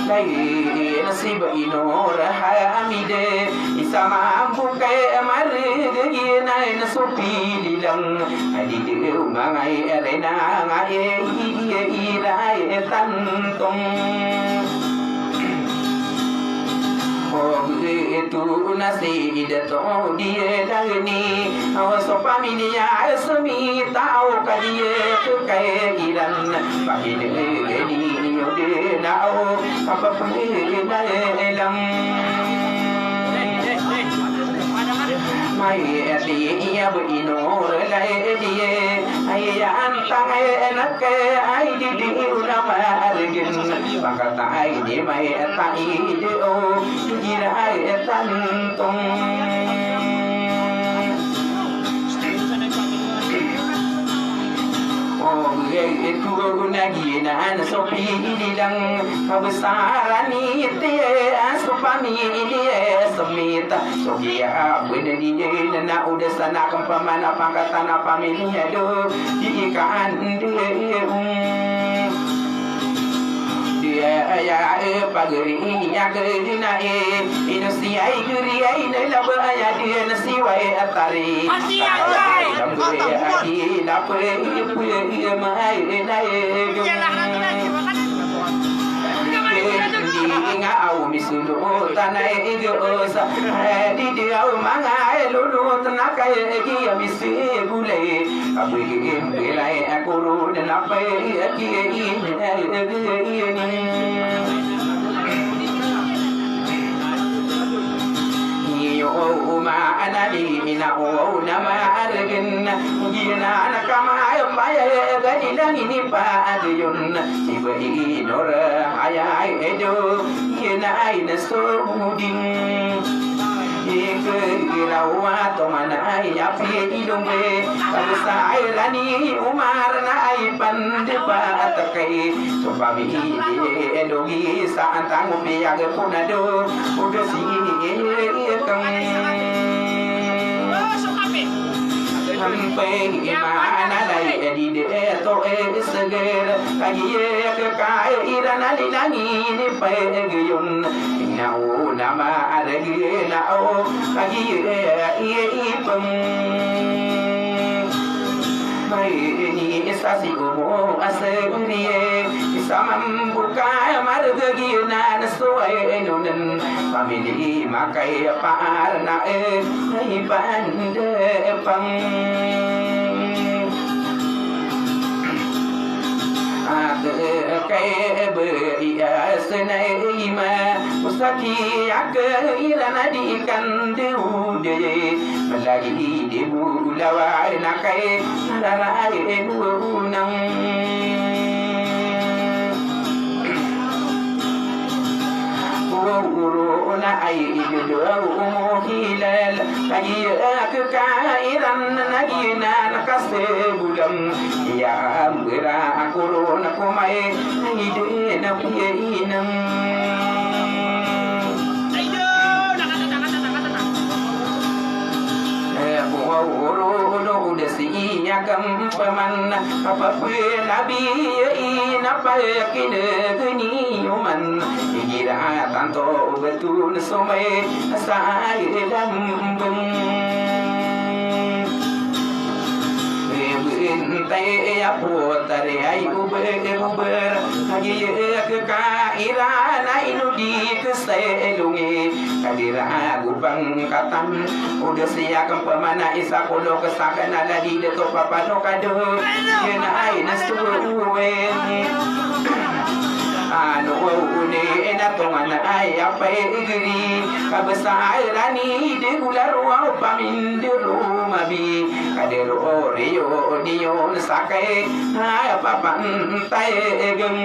Lay na siba ino raha amide. Isa mambo kay marege gina ina so pili lang. Adi de manga ere na nga e iye ira e tantong. O itu na si ida to diye dagni. Aw so pamili ya so mita o kadiye kay iran. Pamili ni yo de na o Kapapuli na elang. May ati iya bo ino la ediye. Ay antang ay enak ay di di una margin. Pangkata ay di may ati di o. Gira ay tantong. O bgay ito na giyanan so pili lang. Kabsaran iti a so pamili a so mita. So giya a bnadi na na oda sa na kmpamana pangkatan a pamili a do. Di ikaan di um. Di aya e pagari iya ke di na e. Ino si ay gari ay na laba aya di na si way atari. Asi akay. Laba aya di na pe iya pe iya ma ay na e. Iya lah na tu na kiwa kan. Di nga aw misulo tanay igo sa. Di di aw manga ay lulu tanakay iya misi gulay. Abigin bilay ako ron na pay aki. Iyo uma anali ina o na margin. Gina na kama ay paya gadi lang ini pa adiyon. Iba inor ay ay edo. Ina ay na so ding. Ikirawa to mana ay api ilumbe. Kabsa ay rani umar na ay pande pa atakay. So pamili edo gisa antang upi aga punado. Udo si ikang. Sampay imanalay di de to e seger. Kagiye kekay iran a lilangi ni pay giyon. Ina o na margin na o kagiye iye ipeng. May ini isa si umo aseriye. Isa mambuka margin na so ay nonen. Pamili makay paar na e ay pande pang. Aka bai a sna i ma o saki aka iran a di kandewde. Malagi di bolawan a kai nararai nonang. Oro na ai idodo o mohilal. Kagiya kekairan na giyanan kasebulan. Iya ambira ako ron ako mai na ide na piya inang. Oro do oda si iya kempeman apa pe nabi ina pa kinegeni oman. Igira tanto betul somai sa lambeng. Bentay a potare ay uber-uber. Kagiya kekairan ay nodi keselongi. Kadira ago pangkatan. Oda siya kempemana isa kolo kesaken a ladi de to papano kado. Kena ay na suwen. Ano uni na tongan ay apay geri. Kabesar ani de gularo pamindero mabi. Kadero riyo niyo sakay. Ay papantay geng.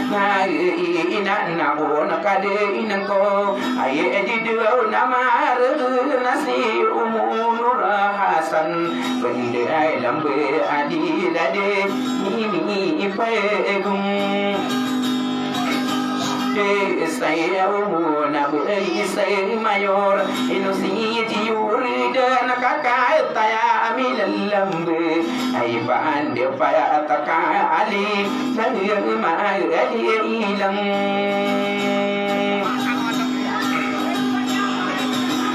Na ina na on kade inengko. Ay di do na mar na si Umu Nur Hasan. Bende ay lambe adi lade ini ipegum. Isay Umu na be isay mayor. Ino si tiyor dan kakataya milalambe. Ay pande paya taka ali. Nang yang ma ali ilang.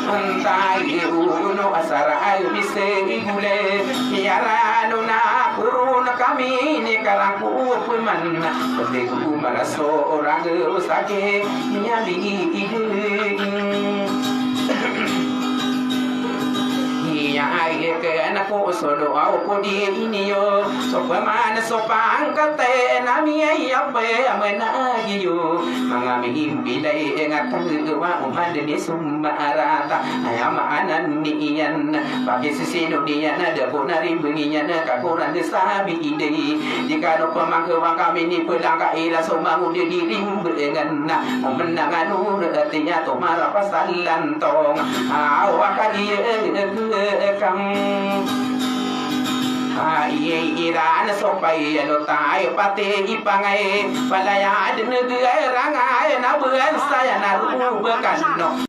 Antay uno asara ay mise igule. Kiyarano na kurun kami ni karangku peman. Pwede ko maraso orang sake. Niya di ide. Niya ay ke anak ko solo aw ko di iniyo. So peman so pangkate nami ay ape amena agiyo. Manga mimbilay nga tanggawa uman deni sumarata. Ay amaanan niyan. Pagi sisino niyan ada ko na rimbing iyan kakoran de sabi idey. Di kano pemangkewa kami ni pelangka ila so mangude di rimbengan na. Omenangan ura tiya to marapasalan tong. Awa kagi ekam. Ay iran so pay ano tay pati ipangay. Palaya den de rangay na bulan saya na rubekan no.